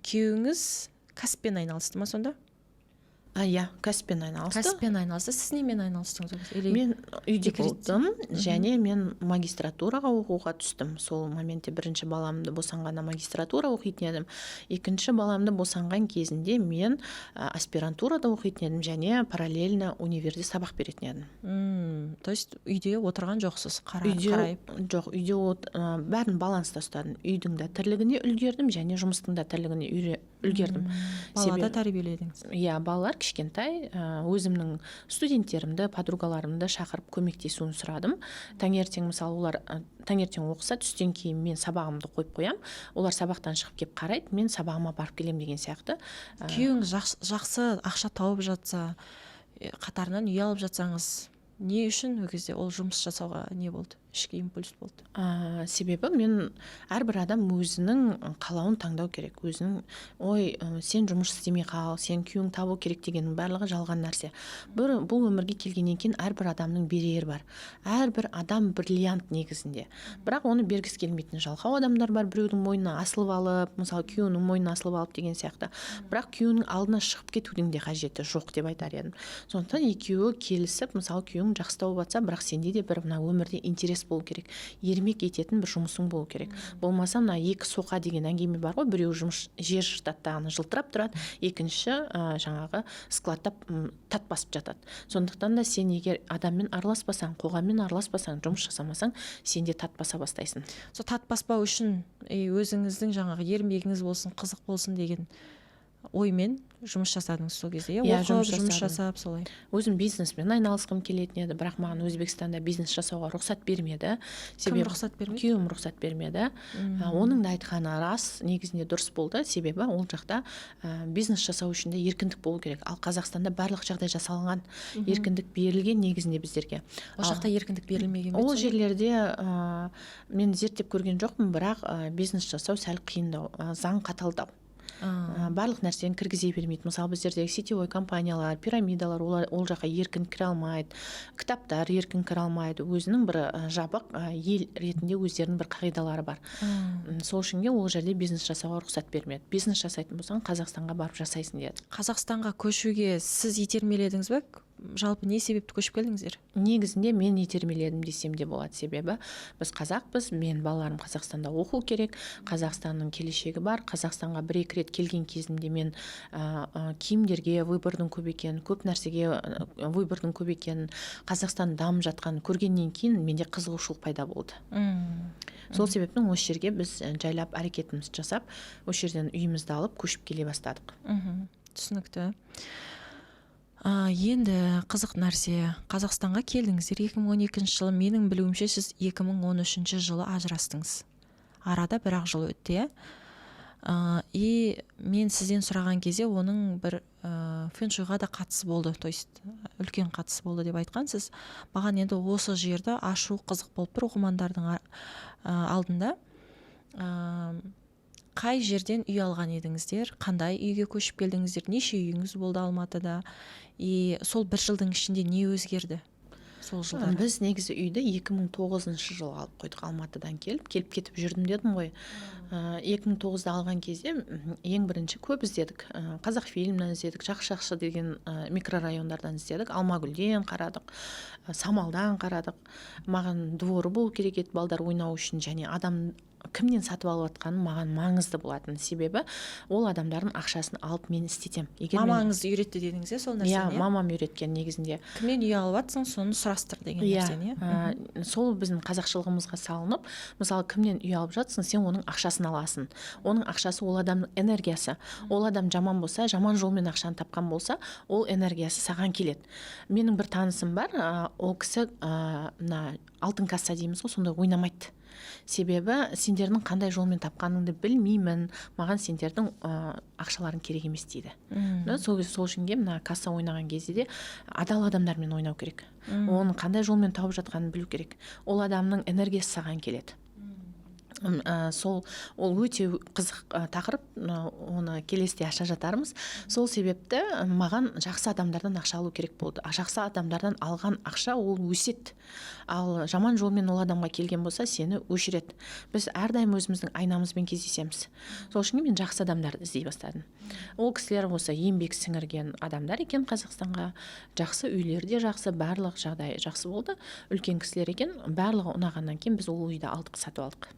Күйеуіңіз кәсіппен айналысты ма сонда? Иә, кәсіппен айналысты. Кәсіппен айналысты. Сіз немен айналыстыңыз ол кезде? Или Мен үйде декретте? болдым және мен магистратураға оқуға түстім. Сол моментте бірінші баламды босанғанда магистратура оқитын едім. Екінші баламды босанған кезінде мен аспирантурада оқитын едім және параллельно универде сабақ беретін едім. То есть үйде отырған жоқсыз, Үйде қарайып. Жоқ, үйде бәрін баланста ұстадым. Үйдің де тірлігіне үлгердім және жұмыстың да тірлігіне үлгердім. Бала да тәрбиеледіңіз. Иә, балалар кішкентай, өзімнің студенттерімді, подругаларымды шақырып көмектесуін сұрадым. Таңертең, мысалы, олар таңертең оқыса, түстен кейін мен сабағымды қойып қоямын. Олар сабақтан шығып келіп қарайды, мен сабағыма барып келемін деген сияқты. Күйеуіңіз жақсы ақша тауып жатса, қатарынан үй алып жатсаңыз, не үшін ол кезде ол жұмыс жасауға не болды, ішкі импульс болды? Себебі мен, әрбір адам өзінің қалауын таңдау керек. Өзінің ой, сен жұмыс істемей қал, сен күйеуің табу керек дегеннің барлығы жалған нәрсе. Бұл өмірге келгеннен кейін әрбір адамның берері бар. Әрбір адам бриллиант негізінде, бірақ оны бергісі келмейтін жалқау адамдар бар. Біреудің мойнына асылып алып, мысалы, күйеуінің мойнына асылып алып деген сияқты. Бірақ күйеуінің алдына шығып кетудің де қажеті жоқ деп айтар едім. Сондықтан екеуі келісіп, мысалы, күйеуің жақсы тауып жатса, бірақ сенде де бір мына өмірде интерес болу керек, ермек ететін бір жұмысың болу керек. Болмаса мына екі соқа деген әңгіме бар ғой: біреуі жұмыс жер жыртады дағы жылтырап тұрады, екінші жаңағы складта тат басып жатады. Сондықтан да сен егер адаммен араласпасаң, қоғаммен араласпасаң, жұмыс жасамасаң, сен де тат баса бастайсың. Сол тат баспау үшін өзіңіздің жаңағы ермегіңіз болсын, қызық болсын деген оймен жұмыс жасадыңыз сол кезде, иә? Иә, оқып, жұмыс жұмыс жасадым. жасап солай. Өзім бизнеспен айналысқым келетін еді, бірақ маған Өзбекстанда бизнес жасауға рұқсат бермеді. Кім рұқсат бермеді? Күйеуім рұқсат бермеді. Оның да айтқаны рас, негізінде дұрыс болды. Себебі ол жақта бизнес жасау үшін де еркіндік болу керек. Ал Қазақстанда барлық жағдай жасалынған, еркіндік берілген негізінде біздерге. Ол жақта еркіндік берілмеген бе Ол сонда? жерлерде мен зерттеп көрген жоқпын, бірақ бизнес жасау сәл қиындау, заң қаталдау. Барлық нәрсені кіргізе бермейді. Мысалы, біздердегі сетевой компаниялар, пирамидалар, олар ол жаққа еркін кіре алмайды, кітаптар еркін кіре алмайды. Өзінің бір жабық ел ретінде өздерінің бір қағидалары бар. Сол үшін де ол жерде бизнес жасауға рұқсат бермеді. Бизнес жасайтын болсаң, Қазақстанға барып жасайсың деді. Қазақстанға көшуге сіз итермеледіңіз бе? Жалпы не себепті көшіп келдіңіздер? Негізінде мен итермеледім десем де болады. Себебі біз қазақпыз, мен балаларым Қазақстанда оқу керек, Қазақстанның келешегі бар. Қазақстанға бір екі рет келген кезімде мен киімдерге выбордың көп екенін, көп нәрсеге выбордың көп екенін, Қазақстан дамып жатқанын көргеннен кейін менде қызығушылық пайда болды. Сол себептен осы жерге біз жайлап әрекетімізді жасап, осы жерден үйімізді алып, көшіп келе бастадық. Түсінікті. Енді қызық нәрсе, Қазақстанға келдіңіздер 2012 жылы. Менің білуімше, сіз 2013 жылы ажырастыңыз. Арада бір ақ жыл өтті, иә? И мен сізден сұраған кезде оның бір фэншуйға да қатысы болды, то есть үлкен қатысы болды деп айтқансыз. Маған енді осы жерді ашу қызық болып тұр оқырмандардың алдында. Қай жерден үй алған едіңіздер, қандай үйге көшіп келдіңіздер, неше үйіңіз болды Алматыда, и сол бір жылдың ішінде не өзгерді сол жылдары? Біз негізі үйді 2009 жылы алып қойдық. Алматыдан келіп кетіп жүрдім дедім ғой. 2009-да алған кезде ең бірінші көп іздедік. Қазақфильмнен іздедік, жақсы жақсы деген микрорайондардан іздедік, Алмагүлден қарадық, Самалдан қарадық. Маған дворы болу керек еді балдар ойнау үшін және адам кімнен сатып алып жатқаным маған маңызды болатын. Себебі ол адамдардың ақшасын алып мен істетемін. Егер Мамаңыз үйретті дедіңіз, иә, сол Иә. нәрсені, иә? Мамам үйреткен негізінде. Кімнен үй алып жатсың, соны сұрастыр деген Иә. нәрсені, иә? Сол біздің қазақшылығымызға салынып, мысалы, кімнен үй алып жатсың, сен оның ақшасын аласың. Оның ақшасы — ол адамның энергиясы. Ол адам жаман болса, жаман жолмен ақшаны тапқан болса, ол энергиясы саған келеді. Менің бір танысым бар, ол кісі мына алтын касса дейміз ғой, сондай ойнамайды. Себебі сендердің қандай жолмен тапқаныңды білмеймін, маған сендердің ақшаларың керек емес дейді. Да, сол үшінге мына касса ойнаған кезде де адал адамдармен ойнау керек. Оның қандай жолмен тауып жатқанын білу керек. Ол адамның энергиясы саған келеді. Сол ол өте қызық тақырып, оны келесіде аша жатармыз. Сол себепті маған жақсы адамдардан ақша алу керек болды. А жақсы адамдардан алған ақша ол өседі, ал жаман жолмен ол адамға келген болса, сені өшіреді. Біз әрдайым өзіміздің айнамызбен кездесеміз. Сол үшін мен жақсы адамдарды іздей бастадым. Ол кісілер осы еңбек сіңірген адамдар екен Қазақстанға, жақсы үйлері де жақсы, барлық жағдайы жақсы болды, үлкен кісілер екен. Барлығы ұнағаннан кейін біз ол үйді алдық, сатып алдық.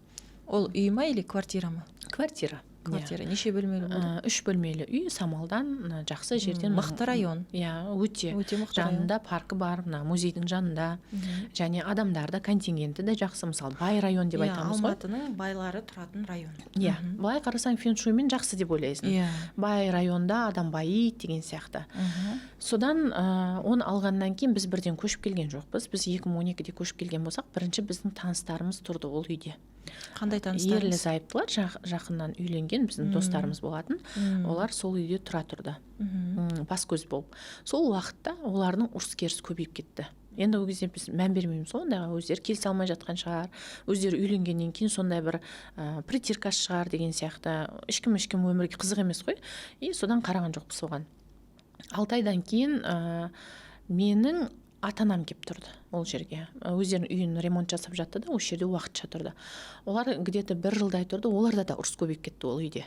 Ол үй ма или квартира ма? Квартира. Квартира неше бөлмелі болды? Үш бөлмелі үй, Самалдан, жақсы жерден. Мықты район. Иә, өте. Өте мықты район. Жанында паркі бар, мына музейдің жанында. Және адамдар да, контингенті де жақсы, мысалы, бай район деп айтамыз ғой. Алматының байлары тұратын район. Иә, былай қарасаң, феншуймен жақсы деп ойлайсың, бай районда адам байиды деген сияқты. Содан оны алғаннан кейін біз бірден көшіп келген жоқпыз. Біз 2012-де көшіп келген болсақ, бірінші біздің таныстарымыз тұрды ол үйде. Қандай таныстарыңыз? Ерлі зайыптылар, жақыннан үйленген біздің достарымыз болатын. Олар сол үйде тұра тұрды, бас көз болып. Сол уақытта олардың ұрыс керіс көбейіп кетті. Енді ол кезде біз мән бермейміз ғой ондайға, өздері келісе алмай жатқан шығар, өздері үйленгеннен кейін сондай бір притирка шығар деген сияқты. Ешкім ешкім өмірге қызық емес қой, и содан қараған жоқпыз оған. 6 айдан кейін менің ата анам келіп тұрды ол жерге. Өздерінің үйін ремонт жасап жатты да, осы жерде уақытша тұрды. Олар где то бір жылдай тұрды. Оларда да ұрыс көбейіп кетті ол үйде.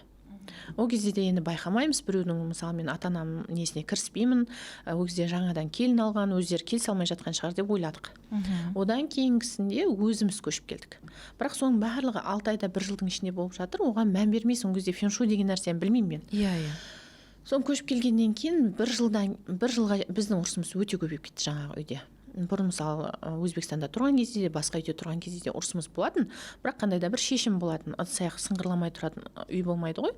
Ол кезде де енді байқамаймыз біреудің, мысалы, мен ата анам несіне кіріспеймін. Ол кезде жаңадан келін алған, өздері келісе алмай жатқан шығар деп ойладық. Одан кейінгісінде өзіміз көшіп келдік. Бірақ соның барлығы 6 айда, бір жылдың ішінде болып жатыр. Оған мән бермейсің, ол кезде феншуй деген нәрсені білмеймін мен. иә иә Соны көшіп келгеннен кейін бір жылдан, бір жылға біздің ұрысымыз өте көбейіп кетті жаңағы үйде. Бұрын, мысалы, Өзбекстанда тұрған кезде де, басқа үйде тұрған кезде де ұрысымыз болатын, бірақ қандай да бір шешім болатын, ыдыс аяқ сыңғырламай тұратын үй болмайды ғой.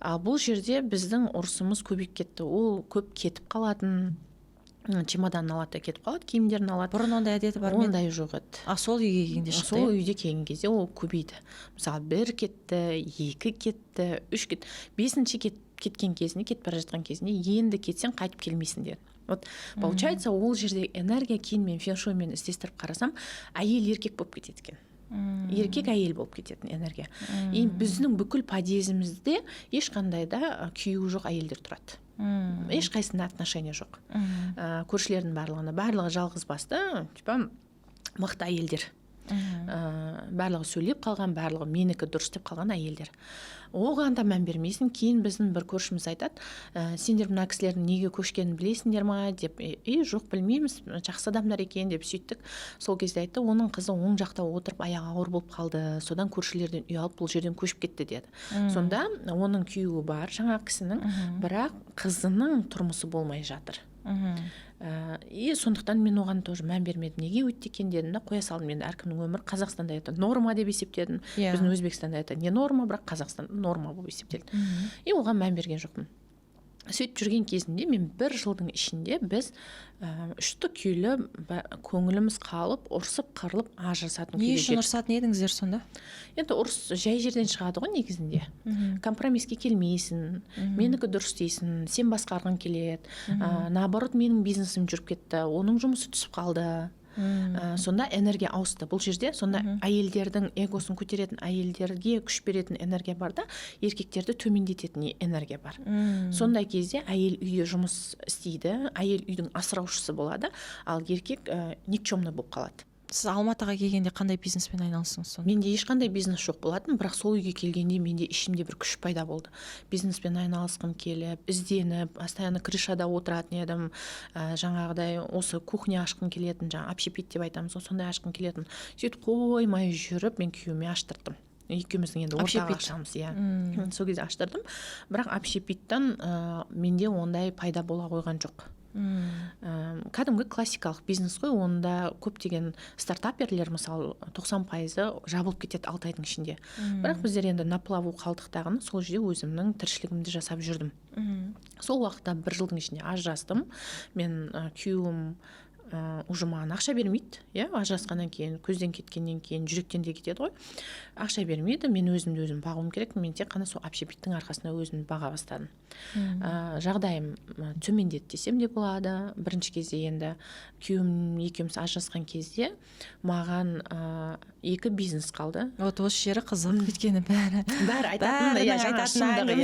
Ал бұл жерде біздің ұрысымыз көбейіп кетті. Ол көп кетіп қалатын, чемоданын алады да кетіп қалады, киімдерін алады. Бұрын ондай әдеті бар ма еді? Ондай жоқ еді. А сол үйге келгенде шықты? Сол Иә? үйде келген кезде ол көбейді. Мысалы, бір кетті, екі кетті, үш кетті, бесінші кеткен кезінде, кетіп бара жатқан кезінде: «Енді кетсең, қайтып келмейсің», – деді. Вот получается, ол жерде энергия. Кейін мен феншуймен іздестіріп қарасам, әйел еркек болып кетеді екен, еркек әйел болып кететін энергия. И біздің бүкіл подъезімізде ешқандай да күйеуі жоқ әйелдер тұрады. Ешқайсысында отношения жоқ. Көршілердің барлығына, барлығы жалғыз басты, типа мықты әйелдер. Барлығы сөйлеп қалған, барлығы менікі дұрыс деп қалған әйелдер. Оған да мән бермейсің. Кейін біздің бір көршіміз айтады: «Сендер мына кісілердің неге көшкенін білесіңдер ма?» – деп. «И жоқ, білмейміз, жақсы адамдар екен», – деп сөйттік. Сол кезде айтты: «Оның қызы оң жақта отырып, аяғы ауыр болып қалды, содан көршілерден үй алып, бұл жерден көшіп кетті», – деді. Сонда оның күйеуі бар жаңағы кісінің, бірақ қызының тұрмысы болмай жатыр. И сондықтан мен оған тоже мән бермедім. Неге өйтті екен дедім да, қоя салдым. Енді әркімнің өмірі. Қазақстанда это норма деп есептедім. Біздің Өзбекстанда это не норма, бірақ Қазақстанда норма болып есептелді. И оған мән берген жоқпын. Сөйтіп жүрген кезімде мен бір жылдың ішінде біз үшті күйлі көңіліміз қалып, ұрсып, қырылып, ажырасатын Не күйге үшін жеттік. ұрысатын едіңіздер сонда? Енді ұрыс жай жерден шығады ғой негізінде. Компромисске келмейсің, менікі дұрыс дейсің, сен басқарғың келеді. Наоборот, менің бизнесім жүріп кетті, оның жұмысы түсіп қалды. Сонда энергия ауысты бұл жерде. Сонда әйелдердің эгосын көтеретін, әйелдерге күш беретін энергия бар да, еркектерді төмендететін энергия бар. Сондай кезде әйел үйде жұмыс істейді, әйел үйдің асыраушысы болады, ал еркек никчемный болып қалады. Сіз Алматыға келгенде қандай бизнеспен айналыстыңыз сонда? Менде ешқандай бизнес жоқ болатын, бірақ сол үйге келгенде менде ішімде бір күш пайда болды, бизнеспен айналысқым келіп, ізденіп, постоянно крышада отыратын едім. Жаңағыдай осы кухня ашқым келетін, жаңа общепит деп айтамыз ғой, сондай ашқым келетін. Сөйтіп қоймай жүріп мен күйеуіме аштырттым, екеуміздің енді ортақ Общепит. ақшамыз, иә. Сол кезде аштырдым, бірақ общепиттан менде ондай пайда бола қойған жоқ. Кәдімгі классикалық бизнес қой. Онда көптеген стартаперлер, мысалы, 90%-ы жабылып кетеді 6 айдың ішінде. Бірақ біздер енді на плаву қалдық дағыны, сол жерде өзімнің тіршілігімді жасап жүрдім. Сол уақытта бір жылдың ішінде ажырастым мен. Күйеуім Уже маған ақша бермейді, иә. Ажырасқаннан кейін, көзден кеткеннен кейін жүректен де кетеді ғой. Ақша бермейді, мен өзімді өзім бағуым керек. Мен тек қана сол общепиттің арқасында өзімді баға бастадым. Жағдайым төмендеді десем де болады. Бірінші кезде, енді күйеуім екеуміз ажырасқан кезде маған екі бизнес қалды. Вот осы жері қызық, өйткені бәрі Бәрі айтатын, иә, жаңағы шындығы,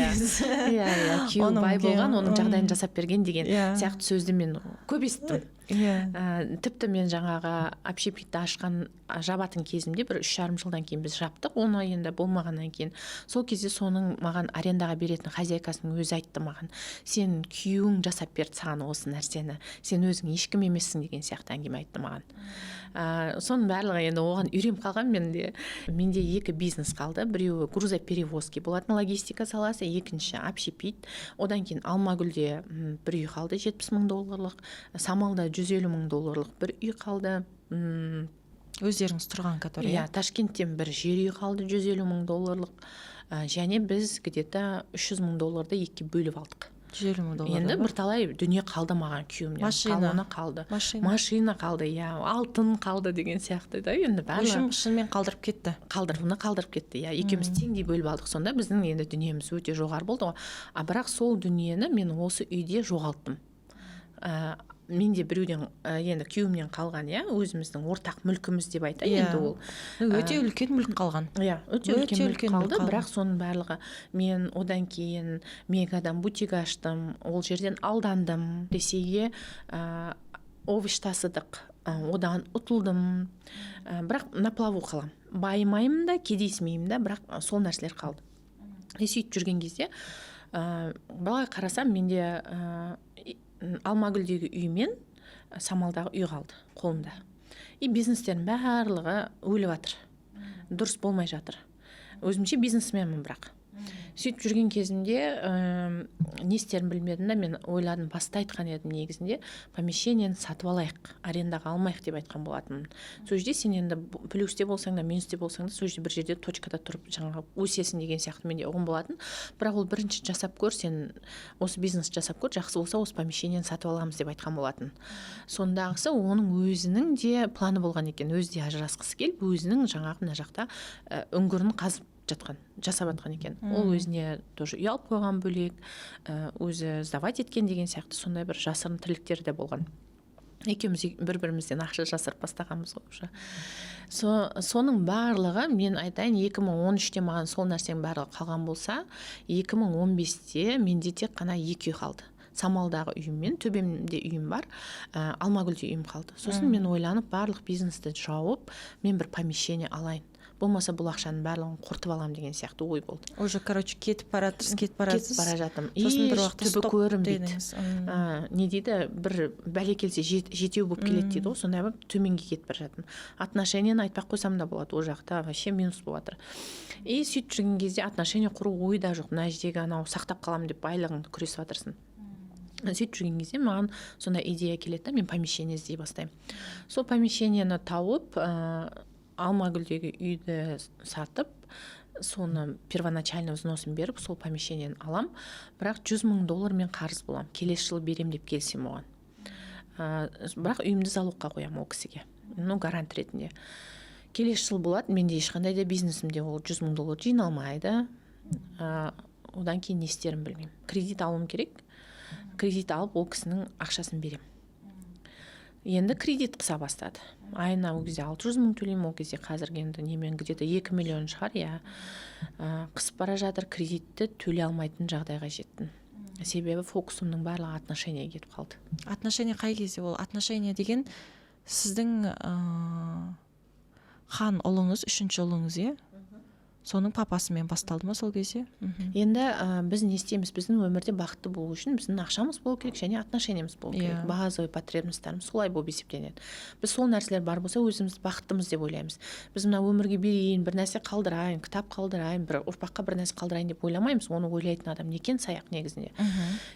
иә, күйеуі бай болған, оның жағдайын жасап берген деген сияқты сөзді мен көп естідім. Тіпті мен жаңағы общепитті ашқан, жабатын кезімде, бір 3,5 жылдан кейін біз жаптық оны енді болмағаннан кейін, сол кезде соның маған арендаға беретін хозяйкасының өзі айтты маған: «Сен, күйеуің жасап берді саған осы нәрсені, сен өзің ешкім емессің», — деген сияқты әңгіме айтты маған. Соның барлығы енді оған үйреніп қалған менде. Менде екі бизнес қалды: біреуі грузоперевозки болатын, логистика саласы, екінші общепит. Одан кейін Алмагүлде бір үй қалды 70 мың долларлық, Самалда 150 мың долларлық бір үй қалды. Өздеріңіз тұрған, который? Иә, Ташкенттен бір жер үй қалды 150 мың долларлық. Және біз где-то 300 мың долларды екіге бөліп алдық. 150 мың доллар. Енді бірталай дүние қалды маған күйеуімнен. Машина. Қалуына қалды. Машина. Машина қалды, иә, алтын қалды деген сияқты да енді барлығы. В общем, шынымен қалдырып кетті. Қалдырып, қалдырып кетті, иә. Екеуміз теңдей бөліп алдық. Сонда біздің енді дүниеміз өте жоғары болды ғой. А бірақ сол дүниені мен осы үйде жоғалттым. Менде біреуден, енді күйеуімнен қалған, иә, өзіміздің ортақ мүлкіміз деп айтайын енді ол. Өте үлкен мүлк қалған. Иә, өте Өте үлкен мүлк үлкен мүлк қалды. Қалған. Бірақ соның барлығы, мен одан кейін Мегадан бутик аштым, ол жерден алдандым. Ресейге овощ тасыдық, одан ұтылдым. Бірақ на плаву қаламын, байымаймын да, кедейсімеймін да, бірақ сол нәрселер қалды. И сөйтіп жүрген кезде, былай қарасам, менде Алмагүлдегі үй мен Самалдағы үй қалды қолымда, и бизнестердің барлығы өліп жатыр, дұрыс болмай жатыр. Өзімше бизнесменмін. Бірақ сөйтіп жүрген кезімде не істерімді білмедім да. Мен ойладым, баста айтқан едім негізінде, помещениені сатып алайық, арендаға алмайық деп айтқан болатынмын. Сол жерде сен енді плюсте болсаң да, минусте болсаң да, сол жерде бір жерде точкада тұрып, жаңағы өсесің деген сияқты менде ұғым болатын. Бірақ ол бірінші жасап көр, сен осы бизнес жасап көр, жақсы болса, осы помещениені сатып аламыз деп айтқан болатын. Сондағысы оның өзінің де планы болған екен, өзі де ажырасқысы келіп, өзінің жаңағы мына жақта үңгірін қазып жатқан, жасап жатқан екен. Ол өзіне тоже үй алып қойған бөлек, өзі сдавать еткен деген сияқты сондай бір жасырын тірліктер де болған. Екеуміз бір бірімізден ақша жасырып бастағанбыз ғой уже. Соның барлығы, мен айтайын, 2013-те маған сол нәрсенің барлығы қалған болса, 2015-те менде тек қана екі үй қалды: Самалдағы үйім мен төбемде үйім бар, Алмагүлде үйім қалды. Сосын мен ойланып, барлық бизнесті жауып, мен бір помещение алайын, болмаса бұл ақшаның барлығын құртып аламын деген сияқты ой болды. Уже, короче, кетіп бара жатырсыз, кетіп бара Кетіп жатырсыз. бара жатырмын. Сосын бір Еш уақытта түбі стоп көрінбейді. дедіңіз. Не дейді, бір бәле келсе, жетеу болып келеді дейді ғой, сондай болып төменге кетіп бара жатырмын. Отношенияны айтпай ақ қойсам да болады, ол жақта вообще минус болып жатыр. И сөйтіп жүрген кезде отношения құру ойда жоқ, мына жердегі анау сақтап қаламын деп байлығыңды күресіп жатырсың. Сөйтіп жүрген кезде маған сондай идея келеді да, мен помещение іздей бастаймын. Сол помещениені тауып, Алмагүлдегі үйді сатып, соны первоначальный взносын беріп, сол помещениені алам. Бірақ 100 мың доллар мен қарыз боламын, келесі жылы берем деп келісемін оған. Бірақ үйімді залогқа қоямын ол кісіге, ну, гарант ретінде. Келесі жыл болады, менде ешқандай да бизнесімде ол 100 мың доллар жиналмайды. Одан кейін не істерімді білмеймін, кредит алуым керек. Кредит алып, ол кісінің ақшасын беремін. Енді кредит қыса бастады, айына ол кезде 600 мың төлеймін. Ол кезде, қазіргі енді немен, где-то 2 миллион шығар, иә. Қысып бара жатыр, кредитті төлей алмайтын жағдайға жеттім, себебі фокусымның барлығы отношениеге кетіп қалды. Отношение қай кезде ол? Отношение деген сіздің хан ұлыңыз, үшінші ұлыңыз, иә, соның папасымен басталды ма сол кезде? Енді біз не істейміз? Біздің өмірде бақытты болу үшін біздің ақшамыз болу керек және отношениямыз болу керек. Базовый потребностьтарымыз солай болып есептелінеді. Біз сол нәрселер бар болса, өзіміз бақыттымыз деп ойлаймыз. Біз мына өмірге берейін, бір нәрсе қалдырайын, кітап қалдырайын, бір ұрпаққа бір нәрсе қалдырайын деп ойламаймыз. Оны ойлайтын адам некен саяқ негізінде.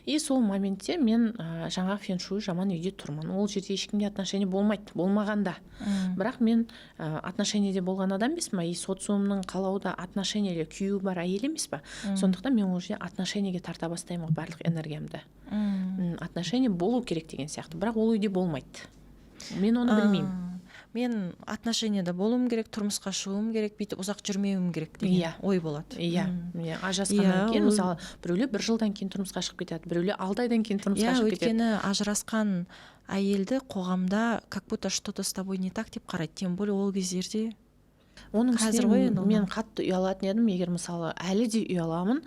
И сол моментте мен жаңағы феншуй жаман үйде тұрмын, ол жерде ешкімде отношение болмайды, болмағанда. Бірақ мен отношениеде болған адам емеспін ба, и социумның қалауы да отношениеде, күйеуі бар әйел емес па? Сондықтан мен ол жерде отношениеге тарта бастаймын ғой барлық энергиямды. Отношение болу керек деген сияқты, бірақ ол үйде болмайды. Мен оны білмеймін. Мен отношенияда болуым керек, тұрмысқа шығуым керек, бүйтіп ұзақ жүрмеуім керек деген ой болады. Иә. Иә, ажырасқаннан кейін, мысалы, біреулер бір жылдан кейін тұрмысқа шығып кетеді, біреулер 6 айдан кейін тұрмысқа шығып кетеді. Өйткені ажырасқан әйелді қоғамда как будто что то с тобой не так деп қарайды, тем более ол кездерде. Оның Қазір үстіне ғой енді мен қатты ұялатын едім, егер, мысалы, әлі де ұяламын,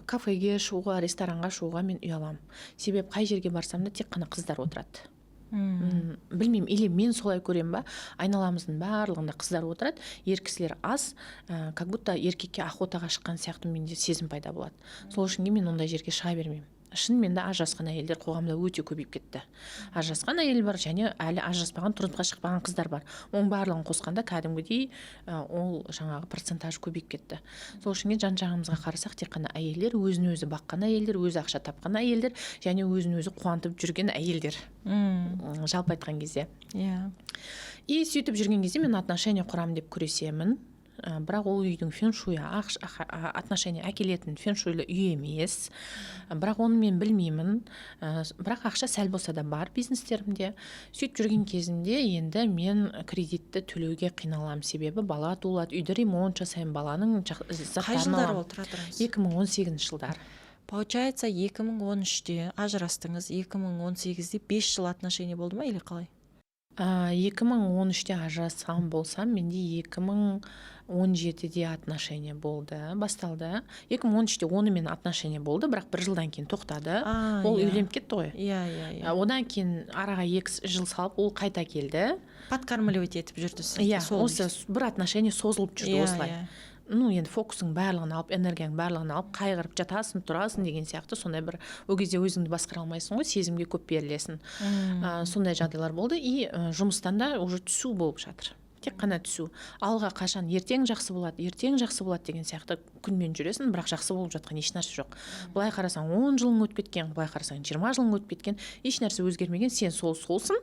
кафеге шығуға, ресторанға шығуға мен ұяламын. Себебі қай жерге барсам да, тек қана қыздар отырады. Білмеймін, или мен солай көремін ба, айналамыздың барлығында қыздар отырады, ер кісілер аз, как будто еркекке охотаға шыққан сияқты менде сезім пайда болады. Сол үшін мен ондай жерге шыға бермеймін. Шынымен де, ажырасқан әйелдер қоғамда өте көбейіп кетті. Ажырасқан әйел бар және әлі ажыраспаған, тұрмысқа шықпаған қыздар бар. Оның барлығын қосқанда, кәдімгідей ол жаңағы процентаж көбейіп кетті. Сол үшін жан жағымызға қарасақ, тек қана әйелдер, өзін өзі баққан әйелдер, өзі ақша тапқан әйелдер және өзін өзі қуантып жүрген әйелдер. Жалпы айтқан кезде. И сөйтіп жүрген кезде мен отношения құрамын деп күресемін. Бірақ ол үйдің феншуйы отношения әкелетін феншуйлы үй емес. Бірақ оны мен білмеймін. Бірақ ақша сәл болса да бар бизнестерімде. Сөйтіп жүрген кезімде енді мен кредитті төлеуге қиналамын, себебі бала туылады, үйді ремонт жасаймын, баланың Қай заттарын жылдары аламын. Ол, тұра тұрыңыз. 2018 жылдары. Получается, 2013-те ажырастыңыз, 2018-де 5 жыл отношения болды ма или қалай? 2013-те ажырасқан болсам, менде 2017-де отношения болды, басталды. 2013-те онымен отношения болды, бірақ бір жылдан кейін тоқтады. Ол үйленіп кетті ғой. иә иә иә Одан кейін араға 2 жыл салып, ол қайта келді. Подкармливать етіп жүрді сізді Иә, сол. осы бір отношение созылып жүрді осылай. Ну, енді фокусың барлығын алып, энергияң барлығын алып, қайғырып жатасың, тұрасың деген сияқты. Сондай бір, ол кезде өзіңді басқара алмайсың ғой, сезімге көп берілесің. Сондай жағдайлар болды. И жұмыстан да уже түсу болып жатыр, тек қана түсу. Алға қашан, ертең жақсы болады, ертең жақсы болады деген сияқты күнмен жүресің, бірақ жақсы болып жатқан ешнәрсе жоқ. Былай қарасаң, 10 жылың өтіп кеткен, былай қарасаң, 20 жылың өтіп кеткен, ешнәрсе өзгермеген, сен сол солсың.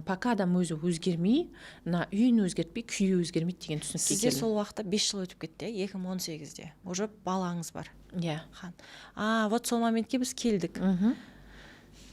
Пока адам өзі өзгермей, мына үйін өзгертпей, күйі өзгермейді деген түсінікке Сізде келдім. сол уақытта 5 жыл өтіп кетті, иә, 2018-де уже балаңыз бар. Иә. Хан, а вот сол моментке біз келдік.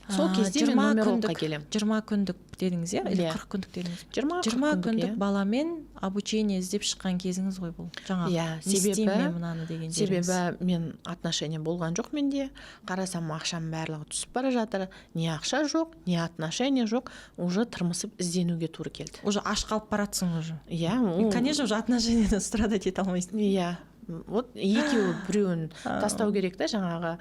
Сол кезде мен 20 нумерологқа күндік, келемін. 20 күндік дедіңіз, иә, или Иә. 40 күндік дедіңіз? 20, 20 күндік, күндік иә. баламен обучение іздеп шыққан кезіңіз ғой бұл жаңағы. Иә, Не істеймін себебі мен мынаны деген жеріңіз. Себебі мен отношения болған жоқ менде. Қарасам, ақшам барлығы түсіп бара жатыр, не ақша жоқ, не отношения жоқ, уже тырмысып ізденуге тура келді. Уже аш қалып баратсың уже. Иә, ол Конечно, уже отношениядан страдать ете алмайсың. Иә, вот екеуі, біреуін тастау керек та, жаңағы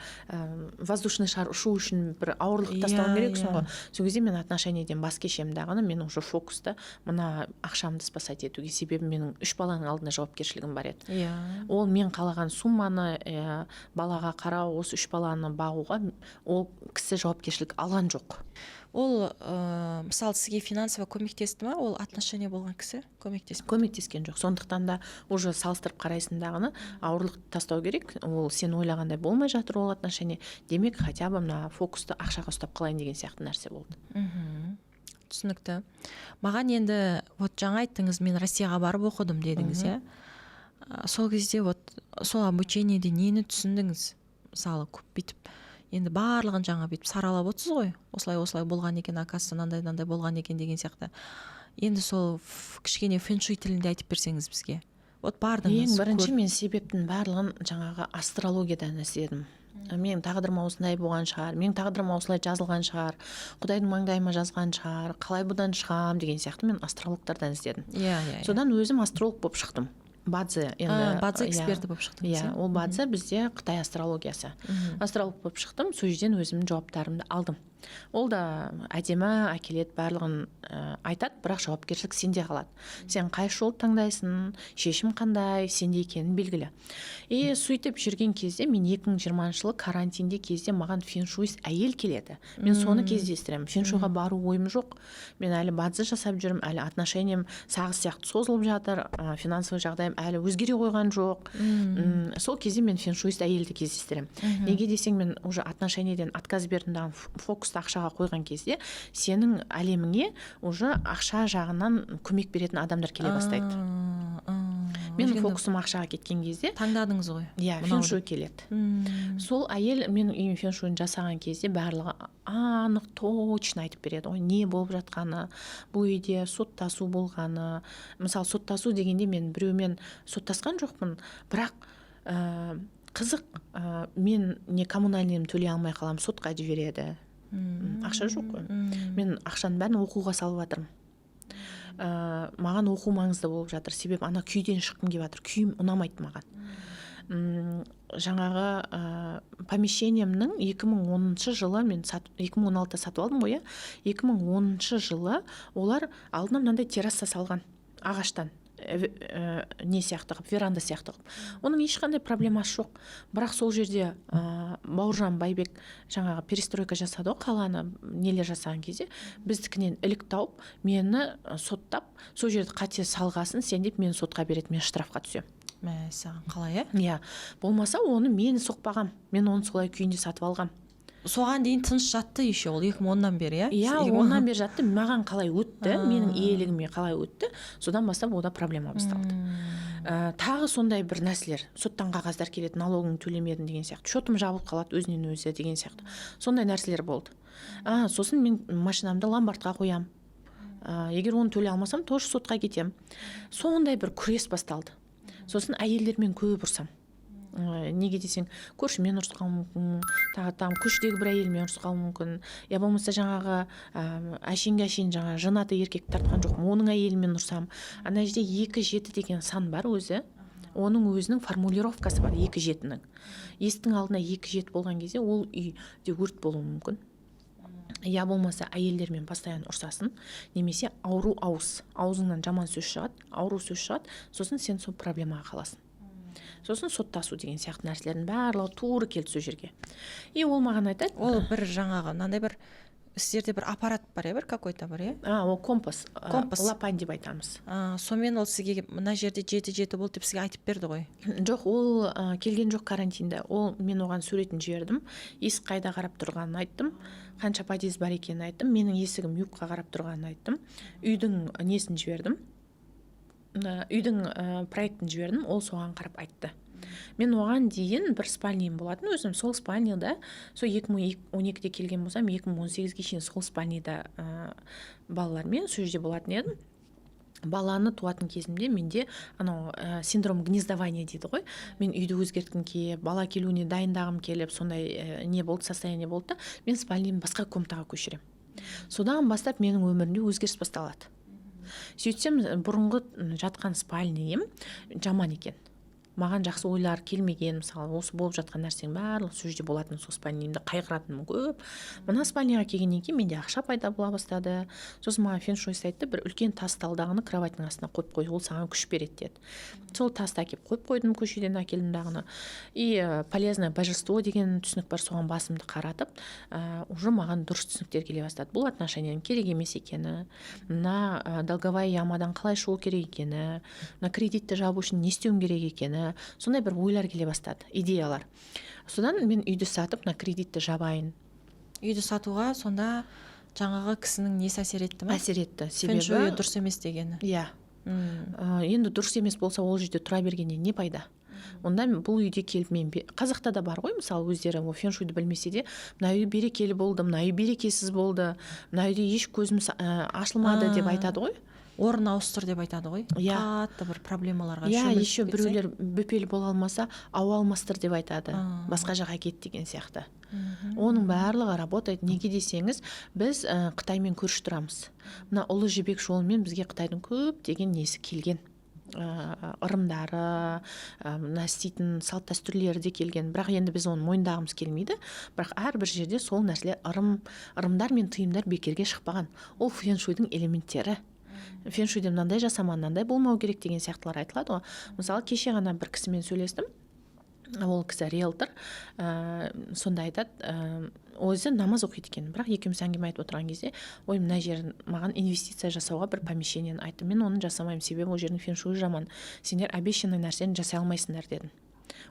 воздушный шар ұшу үшін бір ауырлық тастауың керексің ғой. Сол кезде мен отношениеден бас кешемін дағыны, мен уже фокуста мына ақшамды спасать етуге, себебі менің үш баланың алдында жауапкершілігім бар еді. Ол мен қалаған сумманы балаға қарау, осы үш баланы бағуға ол кісі жауапкершілік алған жоқ. Ол мысалы, сізге финансово көмектесті ма ол отношения болған кісі, көмектеспеді? Көмектескен жоқ. Сондықтан да уже салыстырып қарайсың дағыны, ауырлықты тастау керек, ол сен ойлағандай болмай жатыр ол отношение, демек, хотя бы мына фокусты ақшаға ұстап қалайын деген сияқты нәрсе болды. Түсінікті. Маған енді вот жаңа айттыңыз, мен Россияға барып оқыдым дедіңіз, иә. Сол кезде, вот сол обучениеде нені түсіндіңіз? Мысалы, көп бүйтіп енді барлығын жаңа бүйтіп саралап отырсыз ғой, осылай осылай болған екен, оказывается, мынандай мынандай болған екен деген сияқты. Енді сол кішкене фэншуй тілінде айтып берсеңіз бізге. Вот бардыңыз. Ең бірінші мен себептің барлығын жаңағы астрологиядан іздедім. Менің тағдырыма осындай болған шығар, менің тағдырыма осылай жазылған шығар, құдайдың маңдайыма жазған шығар, қалай бұдан шығамын деген сияқты мен астрологтардан іздедім. иә иә иә. Содан өзім астролог болып шықтым, бадзи енді. Бадзи Иә. эксперті болып шықтыңыз. Иә, ол бадзи бізде қытай астрологиясы. Астролог болып шықтым, сол жерден өзімнің жауаптарымды алдым. Ол да әдемі әкеледі, барлығын айтады, бірақ жауапкершілік сенде қалады. Сен қай жолды таңдайсың, шешім қандай, сенде екенін белгілі. И сөйтіп жүрген кезде мен 2020 жылы карантинде кезде маған феншуист әйел келеді, мен соны кездестіремін. Феншуйға бару ойым жоқ, мен әлі бадзи жасап жүрмін, әлі отношениям сағыз сияқты созылып жатыр, финансовый жағдайым әлі өзгере қойған жоқ. Сол кезде мен феншуист әйелді кездестіремін. Неге десең, мен уже отношениеден отказ бердім дағы, фокусты ақшаға қойған кезде сенің әлеміңе уже ақша жағынан көмек беретін адамдар келе бастайды. Менің Өйткені фокусым ақшаға кеткен кезде таңдадыңыз ғой иә, мынауды. Феншуй келеді. Сол әйел менің үйім феншуйын жасаған кезде барлығы анық, точно айтып береді ғой, не болып жатқаны, бұл үйде соттасу болғаны. Мысалы, соттасу дегенде мен біреумен соттасқан жоқпын, бірақ қызық, мен не коммунальныйымды төлей алмай қаламын, сотқа жібереді. Ақша жоқ қой. Мен ақшаның бәрін оқуға салып жатырмын. Маған оқу маңызды болып жатыр, себебі ана күйден шыққым келіп жатыр, күйім ұнамайды маған. Жаңағы помещениемнің 2010 жылы мен 2016-да сатып алдым ғой, иә. 2010 жылы олар алдына мынандай терраса салған ағаштан, не сияқты қылып, веранда сияқты қылып. Оның ешқандай проблемасы жоқ, бірақ сол жерде Бауыржан Байбек жаңағы перестройка жасады ғой, қаланы нелер жасаған кезде біздікінен ілік тауып, мені соттап, сол жерді қате салғасын сен деп, мені сотқа береді, мен штрафқа түсемін. Мәссаған, қалай, иә? Иә, болмаса оны мен соқпағам, мен оны солай күйінде сатып алғам. Соған дейін тыныш жатты еще ол, 2010-нан бері, иә? Иә, 2010 оннан бері жатты. Маған қалай өтті, менің иелігіме қалай өтті, содан бастап ода проблема басталды. Тағы сондай бір нәрселер, соттан қағаздар келеді, налогыңды төлемедің деген сияқты, счетым жабылып қалады өзінен өзі деген сияқты, сондай нәрселер болды. Сосын мен машинамды ломбардқа қоямын, егер оны төлей алмасам, тоже сотқа кетемін. Сондай бір күрес басталды. Сосын әйелдермен көп ұрсам. Неге десең, көршімен ұрысып қалуым мүмкін, тағы там көшедегі бір әйелмен ұрысып қалуым мүмкін, я болмаса жаңағы әшейінге әшейін жаңағы женатый еркекті тартқан жоқпын, оның әйелімен ұрсам. Ана жерде 2, 7 деген сан бар өзі, оның өзінің формулировкасы бар. 2, 7-нің, есіктің алдына 2, 7 болған кезде ол үйде өрт болуы мүмкін, я болмаса әйелдермен постоянно ұрсасың, немесе ауру ауыз, аузыңнан жаман сөз шығады, ауру сөз шығады, сосын сен сол проблемаға қаласың, сосын соттасу деген сияқты нәрселердің барлығы тура келді сол жерге. И ол маған айтады. Ол бір жаңағы мынандай бір сіздерде бір аппарат бар, иә, бір какой-то бір, иә? А, ол компас. Компас. Лапань деп айтамыз. А, сонымен ол сізге мына жерде 7, 7 болды деп сізге айтып берді ғой? Жоқ, ол келген жоқ карантинде. Ол мен оған суретін жібердім, есік қайда қарап тұрғанын айттым, қанша подъезд бар екенін айттым, менің есігім югқа қарап тұрғанын айттым, үйдің несін жібердім, үйдің проектін жібердім. Ол соған қарап айтты. Мен оған дейін бір спальныйым болатын өзім, сол спальныйда, сол 2012-де келген болсам, 2018-ге шейін сол спальныйда балалармен сол жерде болатын едім. Баланы туатын кезімде менде анау синдром гнездования дейді ғой, мен үйді өзгерткім келіп, бала келуіне дайындағым келіп, сондай не болды, состояние болды да, мен спальныйымды басқа комнатаға көшіремін. Содан бастап менің өмірімде өзгеріс басталады. Сөйтсем, бұрынғы жатқан спальныйым жаман екен, маған жақсы ойлар келмеген. Мысалы, осы болып жатқан нәрсенің барлығы сол жерде болатын, сол спальныйымды қайғыратыным көп. Мына спальныйға келгеннен кейін менде ақша пайда бола бастады. Сосын маған феншуйст айтты: «Бір үлкен тас талдағыны кроватьтың астына қойып қой, ол саған күш береді», – деді. Сол тасты әкеліп қойып қойдым, көшеден әкелдім дағыны. И полезное божество деген түсінік бар, соған басымды қаратып, уже маған дұрыс түсініктер келе бастады: бұл отношенияның керек емес екені, мына долговая ямадан қалай шығу керек екені, мына кредитті жабу үшін не істеуім керек екені, сондай бір ойлар келе бастады, идеялар. Содан мен үйді сатып, мына кредитті жабайын. Үйді сатуға сонда жаңағы кісінің несі әсер етті ма? Әсер етті. Фэншуйі себебі дұрыс емес дегені. Иә. Енді дұрыс емес болса, ол жерде тұра бергеннен не пайда? Онда бұл үйде келіп мен қазақта да бар ғой, мысалы, өздері ол феншуйды білмесе де, мына үй берекелі болды, мына үй берекесіз болды, мына үйде еш көзім ашылмады деп айтады ғой. Орын ауыстыр деп айтады ғой. Иә. Қатты бір проблемаларға Иә. шөміліп Еще кетсең. біреулер бөпелі бола алмаса, ауа алмастыр деп айтады, басқа жаққа кет деген сияқты. Оның барлығы работает. Неге десеңіз, біз Қытаймен көрші тұрамыз. Мына Ұлы Жібек жолымен бізге Қытайдың көптеген несі келген, ырымдары, мына істейтін салт дәстүрлері де келген. Бірақ енді біз оны мойындағымыз келмейді, бірақ әрбір жерде сол нәрселер, ырымдар мен тыйымдар бекерге шықпаған. Ол феншуйдың элементтері. Феншуйде мынандай жасама, мынандай болмау керек деген сияқтылар айтылады ғой. Мысалы, кеше ғана бір кісімен сөйлестім, ол кісі риэлтор. Сонда айтады, өзі намаз оқиды екен, бірақ екеуміз әңгіме айтып отырған кезде, ой, мына жер маған инвестиция жасауға бір помещениені айтты, мен оны жасамаймын, себебі ол жердің феншуйы жаман, сендер обещанный нәрсені жасай алмайсыңдар дедім.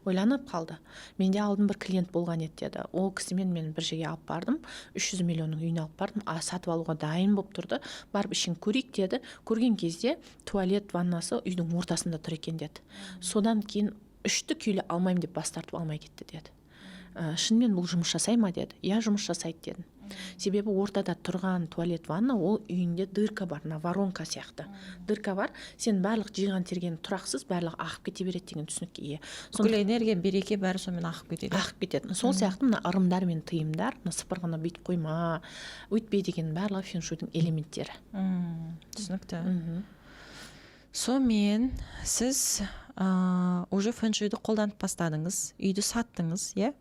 Ойланып қалды. Менде алдын бір клиент болған еді деді. Ол кісімен мен бір жерге алып бардым, 300 миллионның үйіне алып бардым, а сатып алуға дайын болып тұрды. Барып ішін көрейік деді. Көрген кезде туалет, ваннасы үйдің ортасында тұр екен деді. Содан кейін үшті күйлі алмаймын деп бас тартып, алмай кетті деді. Шынымен бұл жұмыс жасай ма деді. Иә, жұмыс жасайды дедім. Себебі ортада тұрған туалет, ванна, ол үйінде дырка бар, мына воронка сияқты дырка бар, сен барлық жиған терген тұрақсыз, барлығы ағып кете береді деген түсінікке ие. Бүкіл энергия, береке, бәрі сонымен ағып кетеді. Ағып кетеді. Сол сияқты мына ырымдар мен тыйымдар, мына сыпырғыны бүйтіп қойма, өйтпе деген, барлығы феншуйдың элементтері. Түсінікті. Сонымен сіз уже фэншуйды қолданып бастадыңыз, үйді саттыңыз, иә?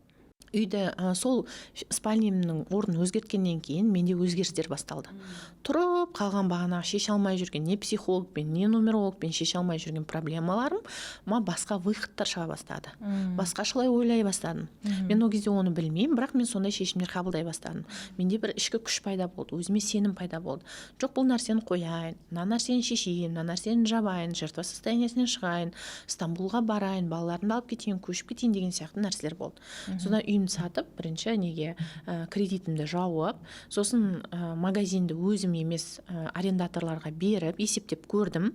Үйді сол спальный мның орнын өзгерткеннен кейін менде өзгерістер басталды. Тұрып қалған, бағанағы шеше алмай жүрген, не психологпен, не нумерологпен шеше алмай жүрген проблемаларым ма, басқа выход тар шыға бастады. Басқашалай ойлай бастадым. Мен ол кезде оны білмеймін, бірақ мен сондай шешімдер қабылдай бастадым. Менде бір ішкі күш пайда болды, өзіме сенім пайда болды. Жоқ, бұл нәрсені қояйын, мына нәрсені шешейін, мына нәрсені жабайын, жертва состояние сінен шығайын, Стамбулға барайын, балаларымды алып кетейін, көшіп кетейін деген сияқты нәрселер болды. Содан үйімді сатып, бірінші неге кредитімді жауып, сосын магазинді өзім емес, арендаторларға беріп, есептеп көрдім.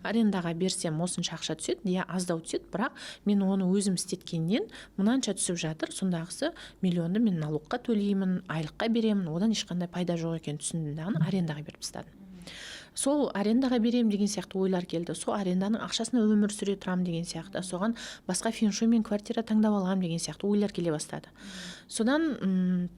Арендаға берсем, осынша ақша түседі, иә, аздау түседі, бірақ мен оны өзім істеткеннен мынанша түсіп жатыр. Сондағысы миллионды мен налог қа төлеймін, айлыққа беремін, одан ешқандай пайда жоқ екенін түсіндім дағы, арендаға беріп тастадым. Сол арендаға беремін деген сияқты ойлар келді. Сол аренданың ақшасына өмір сүре тұрамын деген сияқты, соған басқа феншуймен квартира таңдап аламын деген сияқты ойлар келе бастады. Содан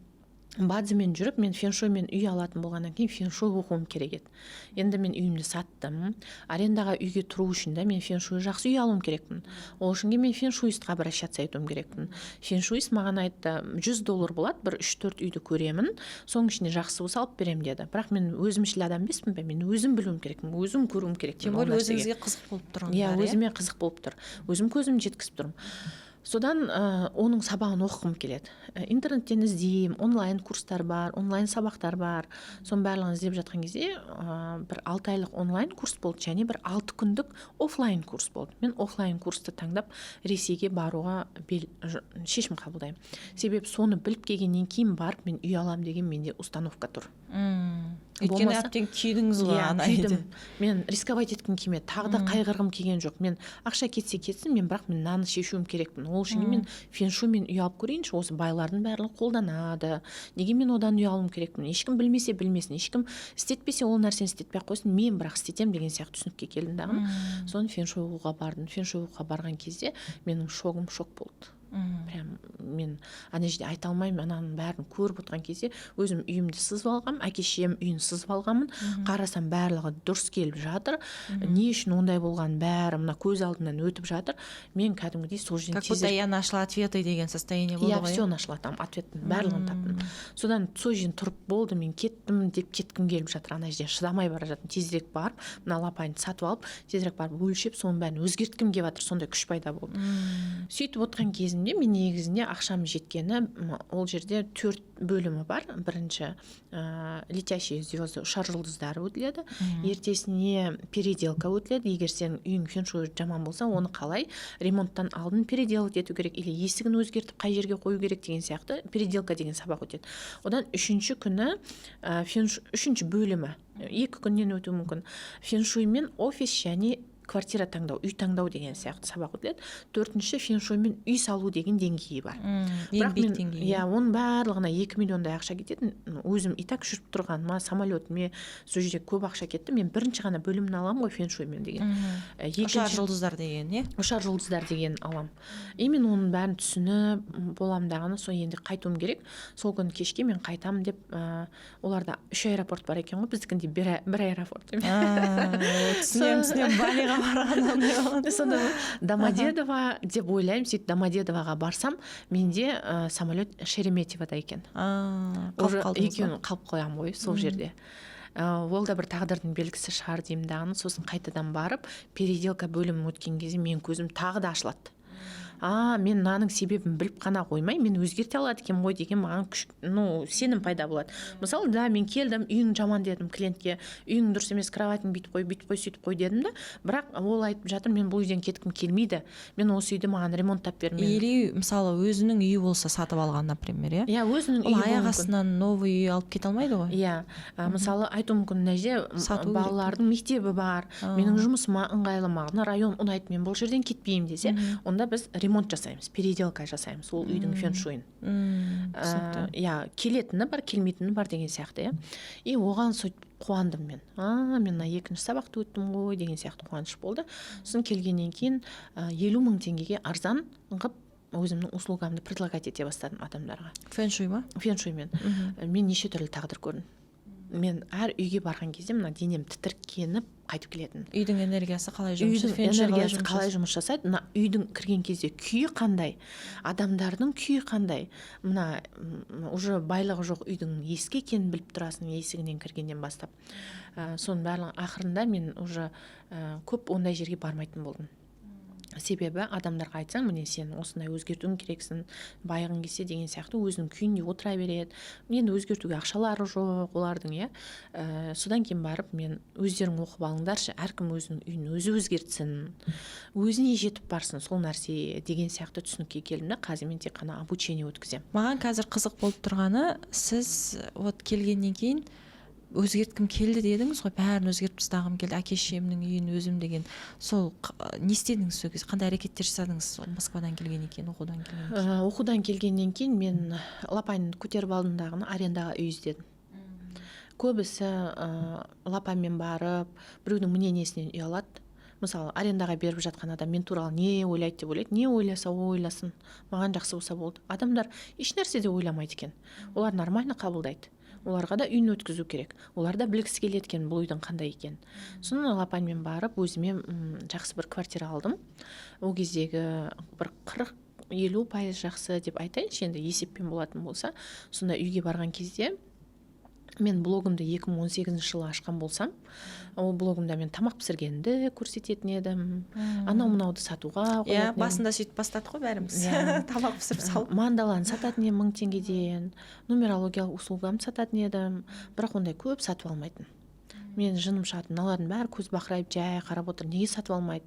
бадзымен жүріп, мен феншуймен үй алатын болғаннан кейін феншуй оқуым керек еді. Енді мен үйімді саттым, арендаға үйге тұру үшін де мен феншуй жақсы үй алуым керекпін. Ол үшін мен феншуист қа обращаться етуім керекпін. Феншуист маған айтты: 100 доллар болады, бір үш төрт үйді көремін, соның ішінде жақсы болса, алып беремін деді. Бірақ мен өзімшіл адам емеспін бе, мен өзім білуім керекпін, өзім көруім керекпін. Тем более өзіңізге қызық болып тұр. Иә, өзіме қызық болып тұр, өзім көзімді жеткізіп тұрмын. Содан оның сабағын оқығым келеді. Интернеттен іздеймін, онлайн курстар бар, онлайн сабақтар бар. Соның барлығын іздеп жатқан кезде бір 6 айлық онлайн курс болды және бір 6 күндік офлайн курс болды. Мен офлайн курсты таңдап, Ресейге баруға шешім қабылдаймын. Себебі соны біліп келгеннен кейін барып мен үй аламын деген менде установка тұр. Өйткені әбден күйдіңіз ғой. Иә, ана күйдім. Мен рисковать еткім келмеді, тағы да қайғырғым келген жоқ. Мен ақша кетсе кетсін, мен бірақ мен мынаны шешуім керекпін. Ол үшін мен феншуймен үй алып көрейінші, осы байлардың барлығы қолданады, неге мен одан үй алуым керекпін? Ешкім білмесе білмесін, ешкім істетпесе, ол нәрсені істетпей ақ қойсын, мен бірақ істетемін деген сияқты түсінікке келдім дағы, соны феншуй оқуға бардым. Феншуй оқуға барған кезде менің шогым шок болды. Прям мен ана жерде айта алмаймын. Ананың бәрін көріп отырған кезде өзім үйімді сызып алғанмын, әке шешем үйін сызып алғанмын. Қарасам, барлығы дұрыс келіп жатыр. Не үшін ондай болғанын бәрі мына көз алдымнан өтіп жатыр. Мен кәдімгідей сол жерден Как будто я нашла ответы деген состояние болды ғой. Иә. Все нашла там, ответ тің барлығын таптым. Содан сол жерден тұрып, болды, мен кеттім деп кеткім келіп жатыр. Ана жерден шыдамай бара жатырмын. Тезірек барып мына лопайын сатып алып, тезірек барып өлшеп, соның бәрін өзгерткім келіп жатыр. Сондай күш пайда болды. Сөйтіп отырған кезімде мен негізінде ақшам жеткені, ол жерде төрт бөлімі бар. Бірінші летящие звезды, ұшар жұлдыздары өтіледі. Ертесіне переделка өтіледі. Егер сенің үйің феншуй жаман болса, оны қалай ремонттан алдын переделать ету керек или есігін өзгертіп, қай жерге қою керек деген сияқты переделка деген сабақ өтеді. Одан үшінші күні үшінші бөлімі, 2 күннен өтуі мүмкін, феншуймен офис және квартира таңдау, үй таңдау деген сияқты сабақ өтіледі. Төртінші феншуймен үй салу деген деңгейі бар. Ең Бірақ биік мен деңгейі. Иә, оның барлығына 2 миллиондай ақша кететін. Өзім и так жүріп тұрғаныма, самолёт іме сол жерде көп ақша кетті. Мен бірінші ғана бөлімін аламын ғой феншуймен деген. Ұшар жұлдыздар деген, иә. Ұшар жұлдыздар деген алам. И мен оның бәрін түсініп боламын дағыны, сол енді қайтуым керек. Сол күні кешке мен қайтамын деп, оларда үш аэропорт бар екен ғой, біздікіндей бір аэропорт емес. Түсінемін, түсінемін, Балиға барған андай болады. Сонда Домодедово деп ойлаймын. Сөйтіп Домодедовоға барсам, менде самолет Шереметьевода екен. Қалып Уже қалдыңыз ба? екеуін қалып қоямын ғой сол жерде. Ол да бір тағдырдың белгісі шығар деймін дағыны. Сосын қайтадан барып переделка бөлімін өткен кезде менің көзім тағы да ашылады. А мен мынаның себебін біліп қана қоймай, мен өзгерте алады екенмін ғой деген маған күш, ну, сенім пайда болады. Мысалы да, мен келдім, үйің жаман дедім клиентке, үйің дұрыс емес, кроватың бүйтіп қой, бүйтіп қой, сөйтіп қой дедім да. Бірақ ол айтып жатыр: «Мен бұл үйден кеткім келмейді, мен осы үйді, маған ремонттап бер». Мен Или, мысалы, өзінің үйі болса, сатып алған, например, иә? Иә, өзінің Ол үйі болуы аяқ мүмкін. астынан новый үй алып кете алмайды ғой. Иә, мысалы, айтуы мүмкін: мына жерде Сату керек. балалардың мектебі бар, менің жұмысыма ыңғайлы, маған район ұнайды, мен бұл жерден кетпеймін десе, онда біз ремонт жасаймыз, переделка жасаймыз ол үйдің фэншуйын. Түсінікті. Иә, келетіні бар, келмейтіні бар деген сияқты, иә. И оған сөйтіп қуандым мен: а мен мына екінші сабақты өттім ғой деген сияқты қуаныш болды. Сосын келгеннен кейін 50 000 теңгеге арзан қылып өзімнің услугамды предлагать ете бастадым адамдарға. Фэншуй ма? Фэншуймен. Мен неше түрлі тағдыр көрдім. Мен әр үйге барған кезде мына денем тітіркеніп қайтып келетін. Үйдің энергиясы қалай жұмыс Үйдің фэншуй қалай энергиясы жұмыс қалай жұмыс жасайды, мына үйдің кірген кезде күйі қандай, адамдардың күйі қандай, мына уже байлығы жоқ үйдің ескі екенін біліп тұрасың есігінен кіргеннен бастап. Соның барлығын ақырында мен уже көп ондай жерге бармайтын болдым. Себебі адамдарға айтсаң, міне, сен осындай өзгертуің керексің, байығың келсе деген сияқты, өзінің күйінде отыра береді. Енді өзгертуге ақшалары жоқ олардың, иә. Содан кейін барып мен: «Өздерің оқып алыңдаршы, әркім өзінің үйін өзі өзгертсін, өзіне жетіп барсын сол нәрсе» деген сияқты түсінікке келдім да, қазір мен тек қана обучение өткіземін. Маған қазір қызық болып тұрғаны, сіз вот келгеннен кейін өзгерткім келді дедіңіз ғой, бәрін өзгертіп тастағым келді, әке шешемнің үйін, өзім деген. Сол не істедіңіз сол кезде, қандай әрекеттер жасадыңыз сол Москвадан келгеннен кейін, оқудан келгеннен кейін? Оқудан келгеннен кейін мен лапаньды көтеріп алдым дағыны, арендаға үй іздедім. Көбісі лапаньмен барып, біреудің мнениесінен үй алады. Мысалы, арендаға беріп жатқан адам мен туралы не ойлайды деп ойлайды. Не ойласа ойласын, маған жақсы болса болды. Адамдар еш нәрсе де ойламайды екен, олар нормально қабылдайды. Оларға да үйін өткізу керек, олар да білгісі келеді екен бұл үйдің қандай екенін. Соны лапаньмен барып, өзіме жақсы бір квартира алдым. Ол кездегі бір 40-50% жақсы деп айтайыншы енді, есеппен болатын болса. Сонда үйге барған кезде, мен блогымды 2018 жылы ашқан болсам, ол блогымда мен тамақ пісіргенді көрсететін едім, анау мынауды сатуға Иә, қоятын едім. Басында сөйтіп бастадық қой бәріміз. Иә. Тамақ пісіріп салып. Мандаланы сататын едім 1000 теңгеден, нумерологиялық услугамды сататын едім. Бірақ ондай көп сатып алмайтын. Мен жыным шығатын: мыналардың бәрі көз бақырайып жай қарап отыр, неге сатып алмайды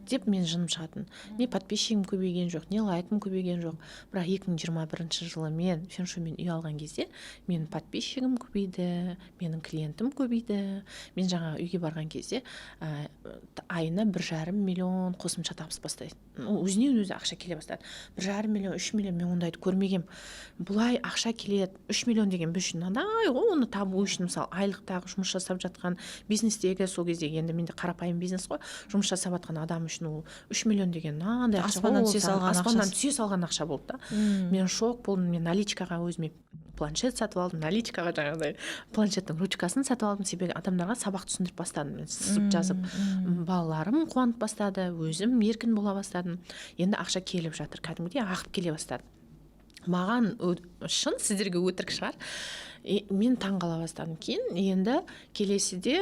деп мен жыным шығатын. Не подписчигім көбейген жоқ, не лайкым көбейген жоқ. Бірақ 2021 жылы мен фэншуймен үй алған кезде менің подписчигім көбейді, менің клиентім көбейді. Мен жаңа үйге барған кезде айына 1,5 миллион қосымша табыс бастайды. Өзінен өзі ақша келе бастады, 1,5 миллион, 3 миллион. Мен ондайды көрмегенмін, бұлай ақша келеді. 3 миллион деген біз үшін мынандай ғой. Оны табу үшін, мысалы, айлықтағы жұмыс жасап жатқан бизнестегі, сол кездегі, енді менде қарапайым бизнес қой, жұмыс жасап жатқан адам үшін ол 3 миллион деген мынандай ақша ғой. Аспаннан Ол түсе саған салған аспаннан ақшасы. түсе салған ақша болды да. Мен шок болдым. Мен наличкаға өзіме планшет сатып алдым, наличкаға жаңағыдай планшеттің ручкасын сатып алдым. Себебі адамдарға сабақ түсіндіріп бастадым мен сызып, жазып. Балаларым қуанып бастады, өзім еркін бола бастадым. Енді ақша келіп жатыр, кәдімгідей ағып келе бастады маған. Шын, сіздерге өтірік шығар. И мен таңғала бастадым. Кейін енді келесіде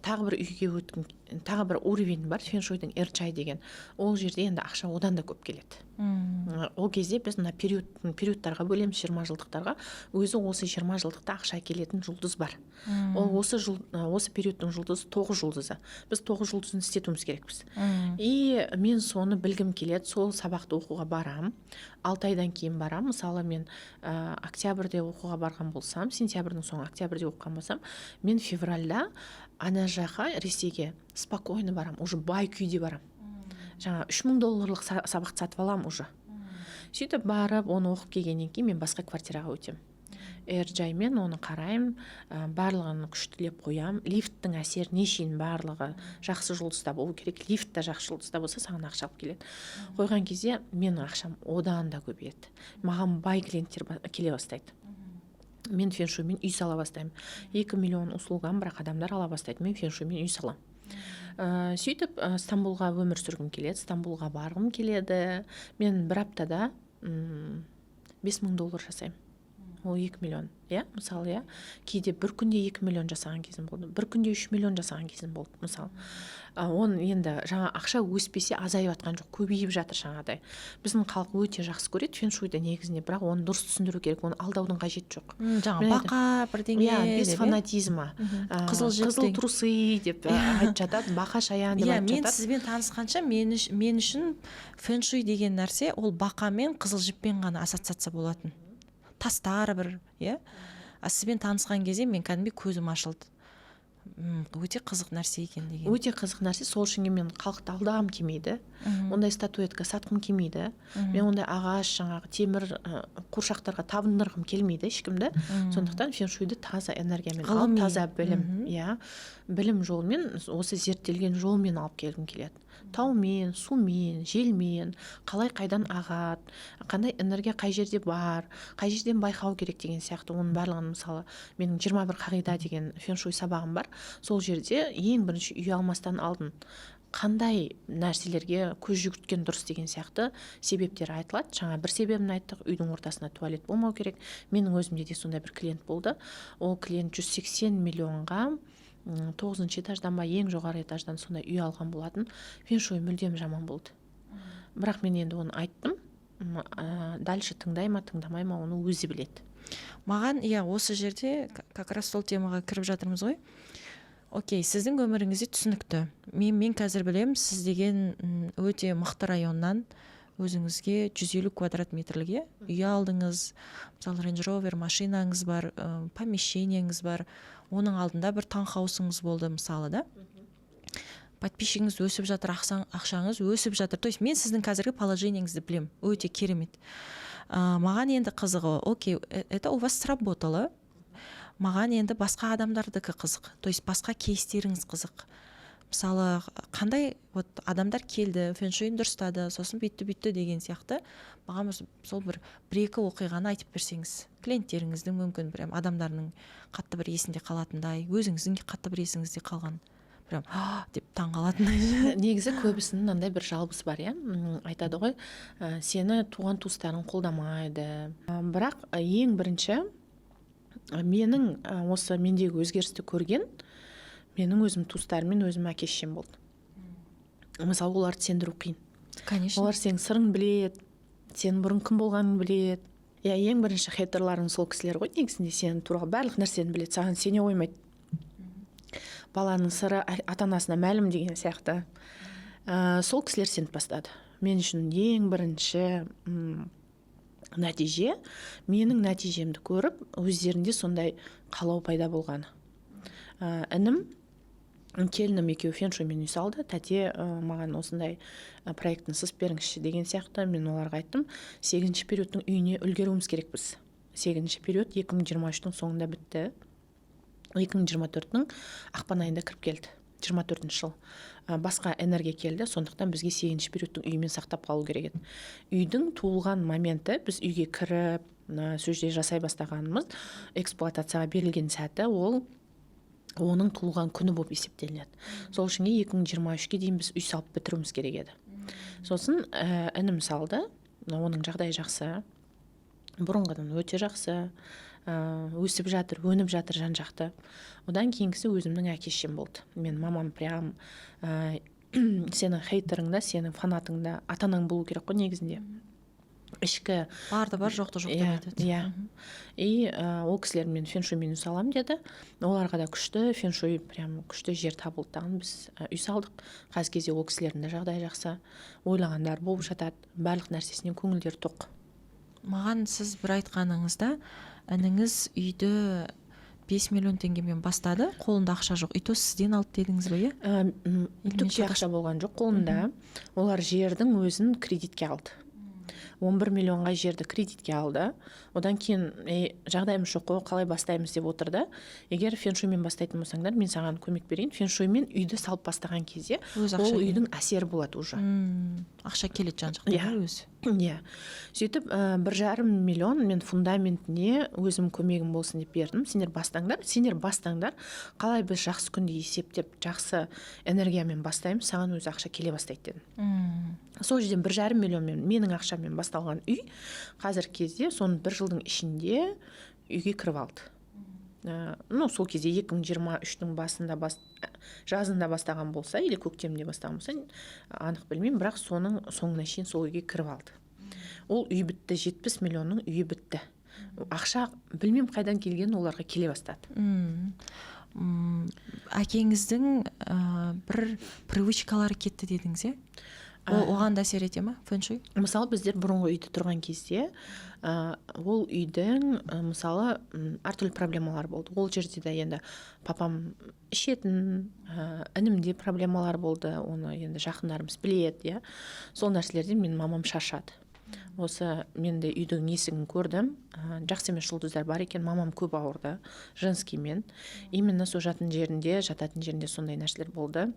тағы бір үйге өткім, тағы бір уровень бар фэншуйдың, эрчай деген. Ол жерде енді ақша одан да көп келеді. Ол кезде біз мына периодтарға бөлеміз, 20 жылдықтарға. Өзі осы 20 жылдықта ақша әкелетін жұлдыз бар. Ол осы жыл, осы периодтың жұлдызы тоғыз жұлдызы. Біз тоғыз жұлдызын істетуіміз керекпіз. И мен соны білгім келеді. Сол сабақты оқуға барам, 6 айдан кейін барам. Мысалы, мен октябрьде оқуға барған болсам, сентябрьдің соңы, октябрьде оқыған болсам, мен февральда ана жаққа, Ресейге спокойно барам, уже бай күйде барам. Жаңа 3000 долларлық сабақты сатып аламын уже. Сөйтіп барып, оны оқып келгеннен кейін мен басқа квартираға өтемін. Эрджаймен оны қараймын, барлығын күштілеп қоямын. Лифттің әсеріне шейін барлығы жақсы жұлдызда болу керек. Лифт та жақсы жұлдызда болса, саған ақша алып келеді. Қойған кезде менің ақшам одан да көбейеді, маған бай клиенттер келе бастайды. Мен фэншуймен үй сала бастаймын. 2 миллион услугам, бірақ адамдар ала бастайды. Мен фэншуймен үй саламын. Сөйтіп Стамбулға өмір сүргім келеді, Стамбулға барғым келеді. Мен бір аптада 5000 доллар жасаймын. Ол 2 миллион, иә, мысалы, иә. Кейде бір күнде 2 миллион жасаған кезім болды, бір күнде 3 миллион жасаған кезім болды, мысалы. Оны енді жаңа ақша өспесе, азайып жатқан жоқ, көбейіп жатыр. Жаңағыдай біздің халық өте жақсы көреді феншуйды негізінде, бірақ оны дұрыс түсіндіру керек, оны алдаудың қажеті жоқ. Жаңа бақа бірдеңе. Иә, без фанатизма. Қызыл жіп. Қызыл трусы деп айтып жатады, бақа, шаян деп айтып жатады. Мен сізбен танысқанша мен үшін фэншуй деген нәрсе ол бақа мен қызыл жіппен ғана ассоциация болатын, тастар бір, иә. А сізбен танысқан кезде мен кәдімгідей көзім ашылды, өте қызық нәрсе екен деген. Өте қызық нәрсе. Сол үшін мен халықты алдағым келмейді, ондай статуэтка сатқым келмейді, мен ондай ағаш, жаңағы темір қуыршақтарға табындырғым келмейді ешкімді. Сондықтан феншуйды таза энергиямен алып, таза білім, иә, білім жолымен, осы зерттелген жолмен алып келгім келеді. Таумен, сумен, желмен, қалай, қайдан ағады, қандай энергия қай жерде бар, қай жерден байқау керек деген сияқты, оның барлығын. Мысалы, менің 21 қағида деген феншуй сабағым бар. Сол жерде ең бірінші үй алмастан алдын қандай нәрселерге көз жүгірткен дұрыс деген сияқты себептер айтылады. Жаңа бір себебін айттық: үйдің ортасында туалет болмау керек. Менің өзімде де сондай бір клиент болды. Ол клиент 180 миллионға тоғызыншы этаждан ба, ең жоғары этаждан сондай үй алған болатын. Феншуй мүлдем жаман болды, бірақ мен енді оны айттым. Дальше тыңдай ма, тыңдамай ма, оны өзі біледі. Маған, иә, осы жерде как раз сол темаға кіріп жатырмыз ғой. Окей, сіздің өміріңізде түсінікті. Мен қазір білемін, сіз деген өте мықты районнан өзіңізге 150 квадрат метрлік, иә, үй алдыңыз. Мысалы, Рейндж Ровер машинаңыз бар, помещениеңіз бар, оның алдында бір таунхаусыңыз болды, мысалы, да. Подписчигіңіз өсіп жатыр, ақшаңыз өсіп жатыр. То есть мен сіздің қазіргі положениеңізді білемін, өте керемет. Маған енді қызығы, окей, это у вас сработало. Маған енді басқа адамдардікі қызық, то есть басқа кейстеріңіз қызық. Мысалы, қандай вот адамдар келді, фэншуйын дұрыстады, сосын бүйтті, бүйтті деген сияқты. Маған сол бір екі оқиғаны айтып берсеңіз, клиенттеріңіздің, мүмкін, прям адамдарының қатты бір есінде қалатындай, өзіңіздің қатты бір есіңізде қалған, прям деп таңқалатындай. Негізі көбісінің мынандай бір жалобасы бар, иә, айтады ғой, сені туған туыстарың қолдамайды. Бірақ ең бірінші менің осы мендегі өзгерісті көрген менің өзім туыстарым мен өзім әке шешем болды. Мысалы, оларды сендіру қиын. Конечно. Олар сенің сырыңды біледі, сенің бұрын кім болғаныңды біледі, иә. Ең бірінші хейтерларың сол кісілер ғой негізінде. Сенің туралы барлық нәрсені біледі, саған сене қоймайды. Баланың сыры ата анасына мәлім деген сияқты. Сол кісілер сеніп бастады. Мен үшін ең бірінші нәтиже — менің нәтижемді көріп, өздерінде сондай қалау пайда болғаны. Інім, келінім екеуі феншуймен үй салды. «Тәте, маған осындай проектіні сызып беріңізші» деген сияқты. Мен оларға айттым: сегізінші периодтың үйіне үлгеруіміз керекпіз. Сегізінші период 2023-тің соңында бітті, 2024-тің ақпан айында кіріп келді 24-жыл. Басқа энергия келді. Сондықтан бізге сегізінші периодтың үйімен сақтап қалу керек еді. Үйдің туылған моменті, біз үйге кіріп, сол жерде жасай бастағанымыз, эксплуатацияға берілген сәті, ол оның туылған күні болып есептелінеді. Сол үшін 2023-ке дейін біз үй салып бітіруіміз керек еді. Сосын інім салды. Оның жағдайы жақсы, бұрынғыдан өте жақсы, өсіп жатыр, өніп жатыр жан жақты. Одан кейінгісі өзімнің әке шешем болды. Мен мамам прям, сенің хейтерің да, сенің фанатың да ата анаң болу керек қой негізінде, ішкі. Барды бар, жоқты жоқ деп Иә. айтады. Иә. И ол кісілер: «Мен феншуймен үй саламын», — деді. Оларға да күшті феншуй, прям күшті жер табылды дағы, біз үй салдық. Қазіргі кезде ол кісілердің де жағдайы жақсы, ойлағандары болып жатады, барлық нәрсесінен көңілдері тоқ. Маған сіз бір айтқаныңызда, ініңіз үйді 5 миллион теңгемен бастады, қолында ақша жоқ, и то сізден алды дедіңіз ба, иә? Или Түк те мен ақша болған жоқ қолында. Олар жердің өзін кредитке алды, 11 миллионға жерді кредитке алды. Одан кейін: «Жағдайымыз жоқ қой, қалай бастаймыз?» — деп отырды. «Егер феншуймен бастайтын болсаңдар, мен саған көмек берейін». Феншуймен үйді салып бастаған кезде Өзі ақша ол келеді. үйдің әсері болады уже. Ақша келеді жан жақтан. Иә. Иә, өзі. Иә, сөйтіп 1,5 миллион мен фундаментіне өзім көмегім болсын деп бердім. «Сендер бастаңдар, сендер бастаңдар, қалай біз жақсы күнде есептеп, жақсы энергиямен бастаймыз, саған өзі ақша келе бастайды», — дедім. Сол жерден 1,5 миллионмен, менің ақшаммен басталған үй қазіргі кезде соның бір жылдың ішінде Үйге кіріп алды. Ну, сол кезде 2023-тің басында жазында бастаған болса или көктемде бастаған болса, анық білмеймін, бірақ соның соңына шейін сол үйге кіріп алды. Ол үй бітті, 70 миллионның үйі бітті. Ақша білмеймін қайдан келгенін, оларға келе бастады. Әкеңіздің бір привычкалары кетті дедіңіз, иә? Оған да әсер ете ма фэншуй? Мысалы, біздер бұрынғы үйде тұрған кезде ол үйдің мысалы, әртүрлі проблемалар болды ол жерде де. Енді папам ішетін, інімде проблемалар болды, оны енді жақындарымыз біледі, иә. Сол нәрселерден менің мамам шаршады. Осы мен де үйдің есігін көрдім, жақсы емес жұлдыздар бар екен. Мамам көп ауырды женскиймен, именно сол жатын жерінде, жататын жерінде сондай нәрселер болды.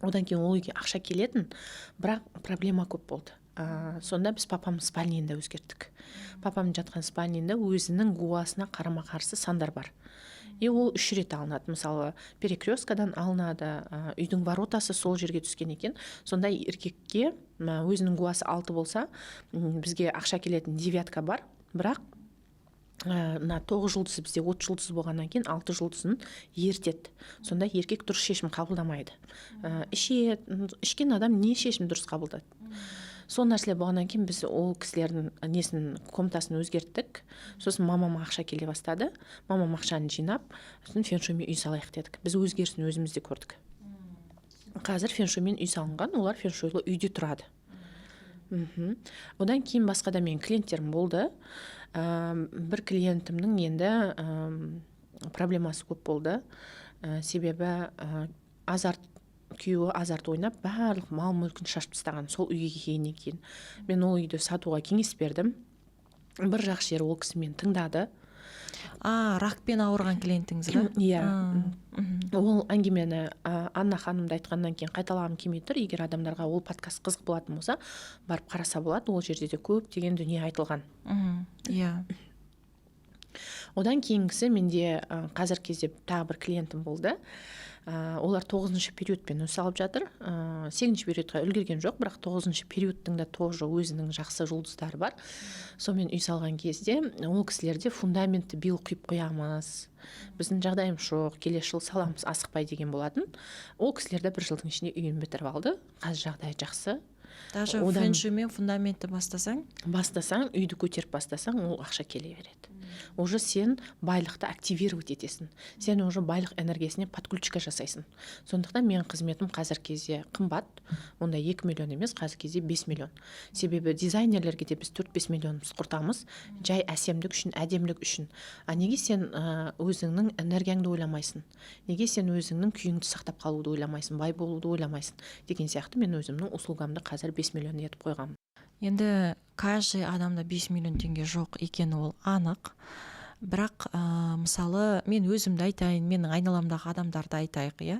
Одан кейін ол үйге ақша келетін, бірақ проблема көп болды. Сонда біз папамның спальныйын да өзгерттік. Папам жатқан спальныйында өзінің гуасына қарама қарсы сандар бар, и ол үш рет алынады. Мысалы, перекресткадан алынады, үйдің воротасы сол жерге түскен екен. Сонда еркекке өзінің гуасы алты болса, бізге ақша келетін девятка бар, бірақ мына тоғыз жұлдызы бізде 30 жұлдыз болғаннан кейін, алты жұлдызын ертеді. Сонда еркек дұрыс шешім қабылдамайды, ішеді. Ішкен адам не шешім дұрыс қабылдады? Сол нәрселер болғаннан кейін біз ол кісілердің несін, комнатасын өзгерттік. Сосын мамама ақша келе бастады. Мамам ақшаны жинап, сосын фэншуймен үй салайық дедік. Біз өзгерісін өзіміз де көрдік. Қазір фэншуймен үй салынған, олар фэншуйлы үйде тұрады. Одан кейін басқа да менің клиенттерім болды. Бір клиентімнің енді проблемасы көп болды. Себебі азарт, күйеуі азарт ойнап, барлық мал мүлкін шашып тастаған сол үйге келгеннен кейін. Мен ол үйді сатуға кеңес бердім. Бір жақсы жері, ол кісі мені тыңдады. А, ракпен ауырған клиентіңіз ба? Иә. А. Ол әңгімені Анна ханымды айтқаннан кейін қайталағым келмей тұр. Егер адамдарға ол подкаст қызық болатын болса, барып қараса болады, ол жерде де көптеген дүние айтылған. Мхм иә Одан кейінгісі менде қазіргі кезде тағы бір клиентім болды. Олар тоғызыншы периодпен үй салып жатыр. Сегізінші периодқа үлгерген жоқ, бірақ тоғызыншы периодтың да тоже өзінің жақсы жұлдыздары бар. Сонымен үй салған кезде ол кісілерде фундаментті биыл құйып қоямыз, біздің жағдайымыз жоқ, келесі жылы саламыз, асықпай деген болатын. Ол кісілер де бір жылдың ішінде үйін бітіріп алды, қазір жағдайы жақсы. Даже фэншуймен фундаментті бастасаң. Бастасаң, үйді көтеріп бастасаң, ол ақша келе береді. Уже сен байлықты активировать етесің, сен уже байлық энергиясіне подключка жасайсың. Сондықтан менің қызметім қазіргі кезде қымбат, онда 2 миллион емес, қазіргі кезде 5 миллион. Себебі дизайнерлерге де біз 4-5 миллионымыз құртамыз жай әсемдік үшін, әдемілік үшін. А неге сен өзіңнің энергияңды ойламайсың, неге сен өзіңнің күйіңді сақтап қалуды ойламайсың, бай болуды ойламайсың деген сияқты мен өзімнің услугамды қазір 5 миллион етіп қойғанмын. Енді каждый адамда 5 миллион теңге жоқ екені ол анық, бірақ мысалы, мен өзімді айтайын, менің айналамдағы адамдарды айтайық, иә.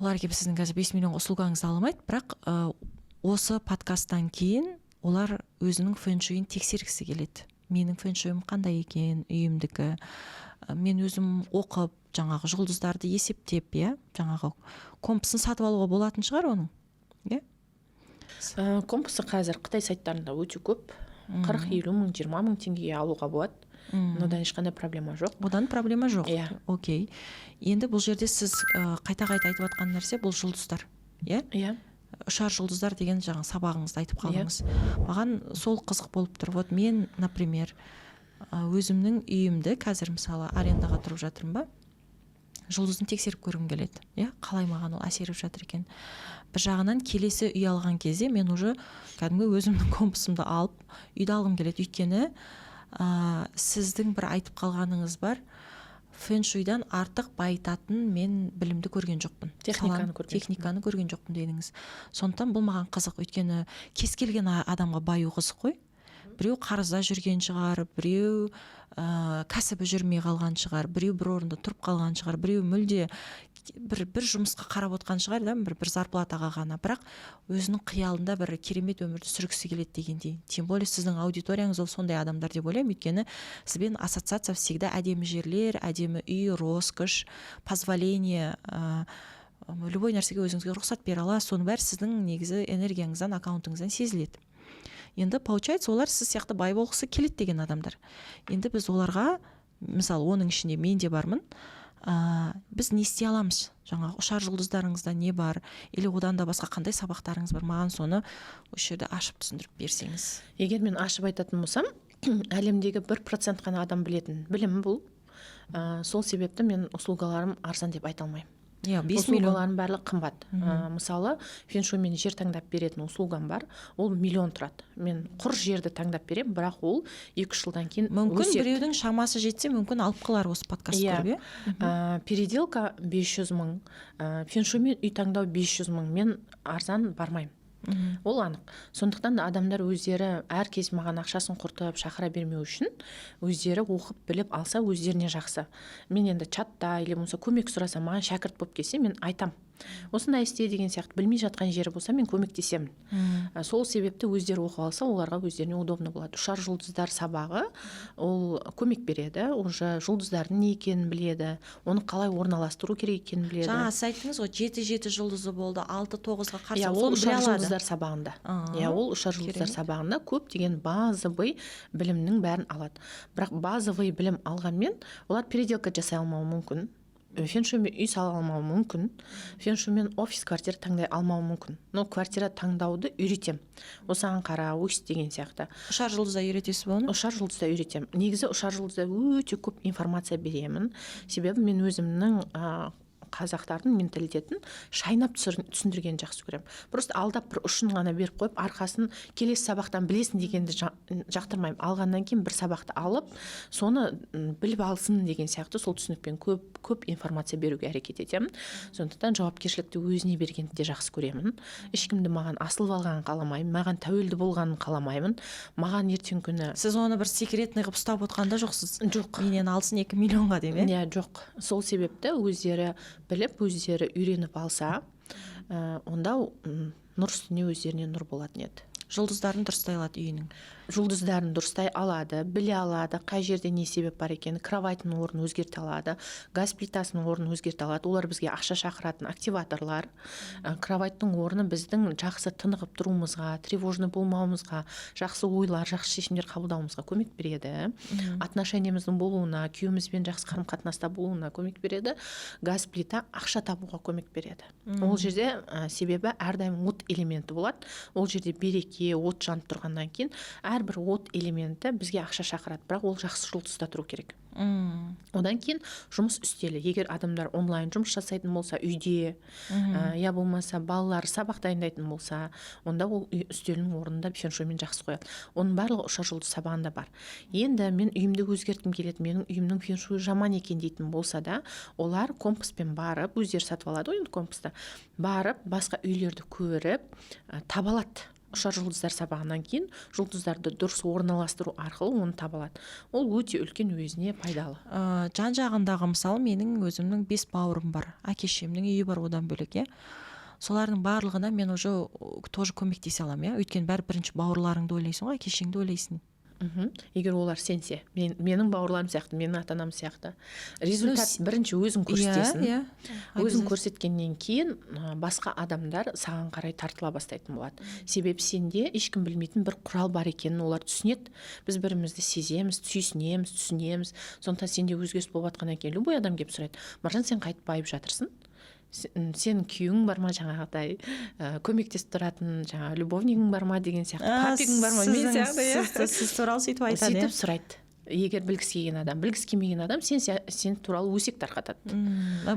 Олар келіп сіздің қазір 5 миллионға услугаңызды ала алмайды, бірақ осы подкасттан кейін олар өзінің фэншуйын тексергісі келеді. Менің фэншуйым қандай екен, үйімдікі? Мен өзім оқып, жаңағы жұлдыздарды есептеп, иә, жаңағы компасын сатып алуға болатын шығар оның, иә? Компасы қазір қытай сайттарында өте көп, 40-50 мың, 20 мың теңгеге алуға болады. Одан ешқандай проблема жоқ. Одан проблема жоқ. Иә. Окей, енді бұл жерде сіз қайта қайта айтып жатқан нәрсе бұл жұлдыздар, иә? Иә. Ұшар жұлдыздар деген жаңа сабағыңызда айтып қалдыңыз. Маған сол қызық болып тұр. Вот мен, например, өзімнің үйімді қазір, мысалы, арендаға тұрып жатырмын ба, жұлдызын тексеріп көргім келеді, иә, қалай маған ол әсер етіп жатыр екен. Бір жағынан, келесі үй алған кезде мен уже кәдімгі өзімнің компасымды алып, үйді алғым келеді. Өйткені сіздің бір айтып қалғаныңыз бар: фэншуйдан артық байытатын мен білімді көрген жоқпын. Техниканы Саланы- көрген. Техниканы көрген жоқпын дедіңіз. Сондықтан бұл маған қызық, өйткені кез келген адамға баю қызық қой. Біреу қарызда жүрген шығар, біреу кәсібі жүрмей қалған шығар, біреу бір орында тұрып қалған шығар, біреу мүлде бір жұмысқа қарап отқан шығар да, бір зарплатаға ғана, бірақ өзінің қиялында бір керемет өмірді сүргісі келеді дегендей. Тем более сіздің аудиторияңыз ол сондай адамдар деп ойлаймын, өйткені сізбен ассоциация всегда әдемі жерлер, әдемі үй, роскошь, позволение, любой нәрсеге өзіңізге рұқсат бере аласыз. Соның бәрі сіздің негізі энергияңыздан, аккаунтыңыздан сезіледі. Енді, получается, олар сіз сияқты бай болғысы келеді деген адамдар. Енді біз оларға, мысалы, оның ішінде мен де бармын, біз не істей аламыз? Жаңағы ұшар жұлдыздарыңызда не бар или одан да басқа қандай сабақтарыңыз бар? Маған соны осы жерде ашып түсіндіріп берсеңіз. Егер мен ашып айтатын болсам, әлемдегі 1% қана адам білетін білім бұл. Сол себепті мен услугаларым арзан деп айта алмаймын. Иә, 5 миллион. Услугаларым барлығы қымбат. Мысалы, феншуймен жер таңдап беретін услугам бар, ол миллион тұрады. Мен құр жерді таңдап беремін, бірақ ол 2-3 жылдан кейін Мүмкін, өседі. біреудің шамасы жетсе, мүмкін, алып қалар осы подкаст көріп, иә. Переделка 500 мың, феншуймен үй таңдау 500 мың. Мен арзан бармаймын, ол анық. Сондықтан да адамдар өздері әркез маған ақшасын құртып шақыра бермеу үшін өздері оқып біліп алса, өздеріне жақсы. Мен енді чатта или болмаса көмек сұраса, маған шәкірт болып келсе, мен айтам, осындай істе деген сияқты. Білмей жатқан жері болса, мен көмектесемін. Сол себепті өздері оқып алса, оларға, өздеріне удобно болады. Ұшар жұлдыздар сабағы ол көмек береді, уже жұлдыздардың не екенін біледі, оны қалай орналастыру керек екенін біледі. Жаңа сіз айттыңыз ғой, жеті жеті жұлдызы болды, алты тоғызға қарсы. Иә, ол Соны біле ұшар алады. жұлдыздар сабағында. Иә, ол ұшар жұлдыздар сабағында көптеген базовый білімнің бәрін алады. Бірақ базовый білім алғанмен, олар переделка жасай алмауы мүмкін, феншуймен үй сала алмауы мүмкін, феншуймен офис, квартира таңдай алмауы мүмкін. Но квартира таңдауды үйретемін, осыған қара, өс деген сияқты. Ұшар жұлдызда үйретесіз бе оны? Ұшар жұлдызда үйретемін. Негізі ұшар жұлдызда өте көп информация беремін, себебі мен өзімнің қазақтардың менталитетін шайнап түсіндіргенді жақсы көремін. Просто алдап, бір ұшын ғана беріп қойып, арқасын келесі сабақтан білесің дегенді жақтырмаймын. Алғаннан кейін бір сабақты алып, соны біліп алсын деген сияқты, сол түсінікпен көп көп информация беруге әрекет етемін. Сондықтан жауапкершілікті өзіне бергенді де жақсы көремін. Ешкімді маған асылып алғанын қаламаймын, маған тәуелді болғанын қаламаймын. Маған ертеңгі күні Сіз оны бір секретный қылып ұстап отқан да жоқсыз. Жоқ. Менен алсын 2 миллионға деп, иә? Иә, жоқ. Сол себепті өздері біліп, өздері үйреніп алса, онда нұр үстіне өздеріне нұр болатын еді. Жұлдыздарын дұрыстай алады үйінің. Жұлдыздарын дұрыстай алады, біле алады қай жерде не себеп бар екенін, кроватінің орнын өзгерте алады, газ плитасының орнын өзгерте алады. Олар бізге ақша шақыратын активаторлар. Кроваттың орны біздің жақсы тынығып тұруымызға, тревожный болмауымызға, жақсы ойлар, жақсы шешімдер қабылдауымызға көмек береді, отношениямыздың болуына, күйеуімізбен жақсы қарым қатынаста болуына көмек береді. Газ плита ақша табуға көмек береді ол жерде, себебі әрдайым от элементі болады ол жерде, береке от жанып тұрғаннан кейін әрбір от элементі бізге ақша шақырады, бірақ ол жақсы жұлдызда тұру керек. Одан кейін жұмыс үстелі. Егер адамдар онлайн жұмыс жасайтын болса үйде, я болмаса балалары сабақ дайындайтын болса, онда ол үй үстелінің орнында феншуймен жақсы қояды. Оның барлығы ұшар жұлдыз сабағында бар. Енді мен үйімді өзгерткім келеді, менің үйімнің феншуйы жаман екен дейтін болса да, олар компаспен барып, өздері сатып алады ғой енді компасты, барып басқа үйлерді көріп, таба алады. Ұшар жұлдыздар сабағынан кейін жұлдыздарды дұрыс орналастыру арқылы оны таба алады. Ол өте үлкен өзіне пайдалы. Жан жағындағы, мысалы, менің өзімнің бес бауырым бар, әке шешемнің үйі бар, одан бөлек, иә, солардың барлығына мен уже тоже көмектесе аламын, иә? Өйткені бәрі бірінші бауырларыңды ойлайсың ғой, әке шешеңді ойлайсың. Егер олар сенсе, менің бауырларым сияқты, менің ата анам сияқты, результат бірінші өзің көрсетесің. иә Өзің көрсеткеннен кейін басқа адамдар саған қарай тартыла бастайтын болады, себебі сенде ешкім білмейтін бір құрал бар екенін олар түсінеді. Біз бірімізді сеземіз, сүйсінеміз, түсінеміз. Сондықтан сенде өзгеріс болып жатқаннан кейін любой адам келіп сұрайды: «Маржан, сен қайтып байып жатырсың? Сенің күйеуің бар ма, жаңағыдай көмектесіп тұратын, жаңағы любовнигің бар ма?» деген сияқты, папигің бар ма мен сияқты, иә. Сіз туралы сөйтіп айтады, иә? Сөйтіп сұрайды егер білгісі келген адам. Білгісі келмеген адам сен туралы өсек тарқатады.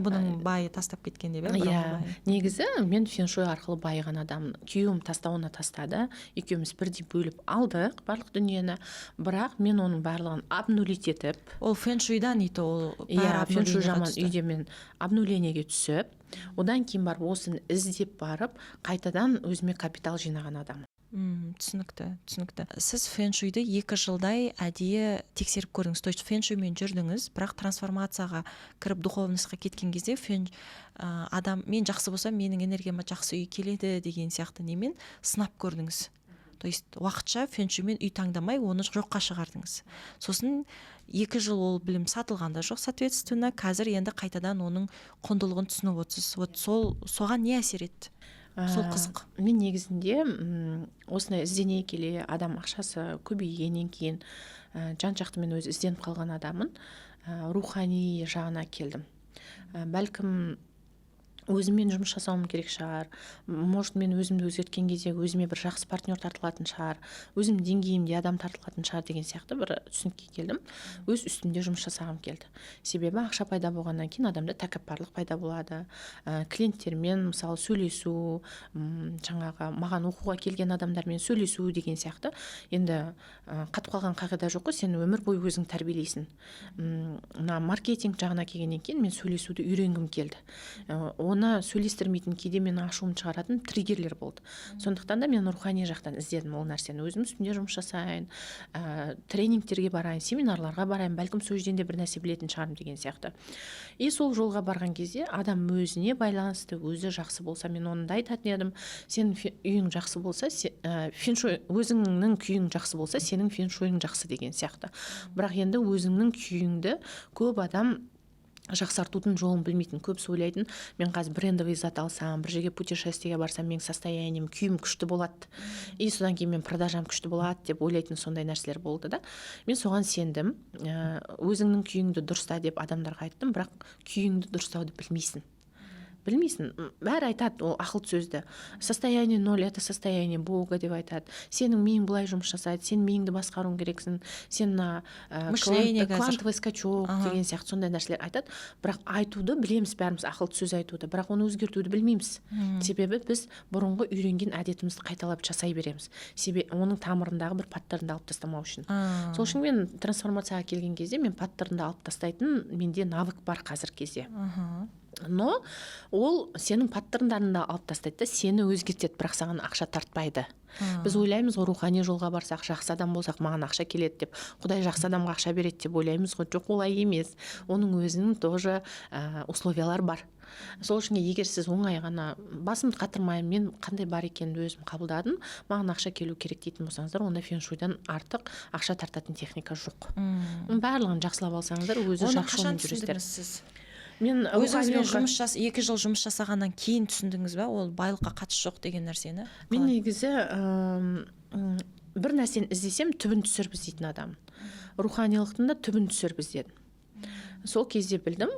Бұның байы тастап кеткен деп, иә, Иә. бұрынғы байы. Негізі мен феншуй арқылы байыған адаммын. Күйеуім тастауына тастады, екеуміз бірдей бөліп алдық барлық дүниені, бірақ мен оның барлығын обнулить етіп Ол фэншуйдан и то ол бәрі Иә, фэншуй обнулениеға жаман түсті. үйде мен обнулениеге түсіп, одан кейін барып, осыны іздеп барып, қайтадан өзіме капитал жинаған адаммын. Түсінікті. Сіз фэншуйды 2 жылдай әдейі тексеріп көрдіңіз, то есть фэншуймен жүрдіңіз, бірақ трансформацияға кіріп, духовностьқа кеткен кезде адам мен жақсы болсам, менің энергияма жақсы үй келеді деген сияқты немен сынап көрдіңіз. То есть уақытша фэншуймен үй таңдамай, оны жоққа шығардыңыз. Сосын 2 жыл ол білім сатылған да жоқ, соответственно, қазір енді қайтадан оның құндылығын түсініп отырсыз. Вот сол соған не әсер етті? Сол қызық. Мен негізінде осындай іздене келе, адам ақшасы көбейгеннен кейін, жан жақты мен өзі ізденіп қалған адаммын, рухани жағына келдім. Бәлкім, өзіммен жұмыс жасауым керек шығар, может, мен өзімді өзгерткен кезде өзіме бір жақсы партнер тартылатын шығар, өзім деңгейімде адам тартылатын шығар деген сияқты бір түсінікке келдім. Өз үстімде жұмыс жасағым келді, себебі ақша пайда болғаннан кейін адамда тәкаппарлық пайда болады. Клиенттермен, мысалы, сөйлесу, жаңағы маған оқуға келген адамдармен сөйлесу деген сияқты. Енді қатып қалған қағида жоқ қой, сен өмір бойы өзің тәрбиелейсің. Мына маркетинг жағына келгеннен кейін мен сөйлесуді үйренгім келді. Оны сөйлестірмейтін, кейде менің ашуымды шығаратын триггерлер болды. Сондықтан да мен рухани жақтан іздедім ол нәрсені: өзім үстімде жұмыс жасайын, тренингтерге барайын, семинарларға барайын, бәлкім, сол жерден де бір нәрсе білетін шығармын деген сияқты. И сол жолға барған кезде адам өзіне байланысты, өзі жақсы болса, мен оны да айтатын едім: сенің үйің жақсы болса, феншуй, өзіңнің күйің жақсы болса, сенің феншуйың жақсы деген сияқты. Бірақ енді өзіңнің күйіңді көп адам жақсартудың жолын білмейтін. Көбісі ойлайтын: мен қазір брендовый зат алсам, бір жерге путешествиеге барсам, менің состоянием, күйім күшті болады и содан кейін мен продажам күшті болады деп ойлайтын. Сондай нәрселер болды да, мен соған сендім. Өзіңнің күйіңді дұрыста деп адамдарға айттым, бірақ күйіңді дұрыстауды білмейсің, білмейсің. Бәрі айтады ол ақыл сөзді: состояние ноль — это состояние бога деп айтады, сенің миың былай жұмыс жасайды, сен миыңды басқаруың керексің, сен мына Мышление қазір. квантовый скачок деген сияқты сондай нәрселер айтады. Бірақ айтуды білеміз бәріміз, ақылды сөз айтуды, бірақ оны өзгертуді білмейміз, себебі біз бұрынғы үйренген әдетімізді қайталап жасай береміз, себебі оның тамырындағы бір паттернді алып тастамау үшін. Сол үшін мен трансформацияға келген кезде мен паттернді алып тастайтын менде навык бар қазіргі кезде. Но ол сенің паттерндарыңды алып тастайды да, сені өзгертеді, бірақ саған ақша тартпайды. Біз ойлаймыз ғой, рухани жолға барсақ, жақсы адам болсақ, маған ақша келеді деп, Құдай жақсы адамға ақша береді деп ойлаймыз ғой. Жоқ, олай емес, оның өзінің тоже условиялары бар. Сол үшін егер сіз оңай ғана басымды қатырмаймын, мен қандай бар екенін өзім қабылдадым, маған ақша келу керек дейтін болсаңыздар, онда феншуйдан артық ақша тартатын техника жоқ. Барлығын жақсылап алсаңыздар, өзі Оны жақсы қашан жолмен жүресіздер. түсіндіңіз сіз? Мен Өзіңізбен рухани жұмыс 2 жыл жұмыс жасағаннан кейін түсіндіңіз ба ол байлыққа қатысы жоқ деген нәрсені? Мен Қалай? негізі бір нәрсені іздесем, түбін түсіріп іздейтін адаммын. Руханилықтың да түбін түсіріп іздедім. Сол кезде білдім,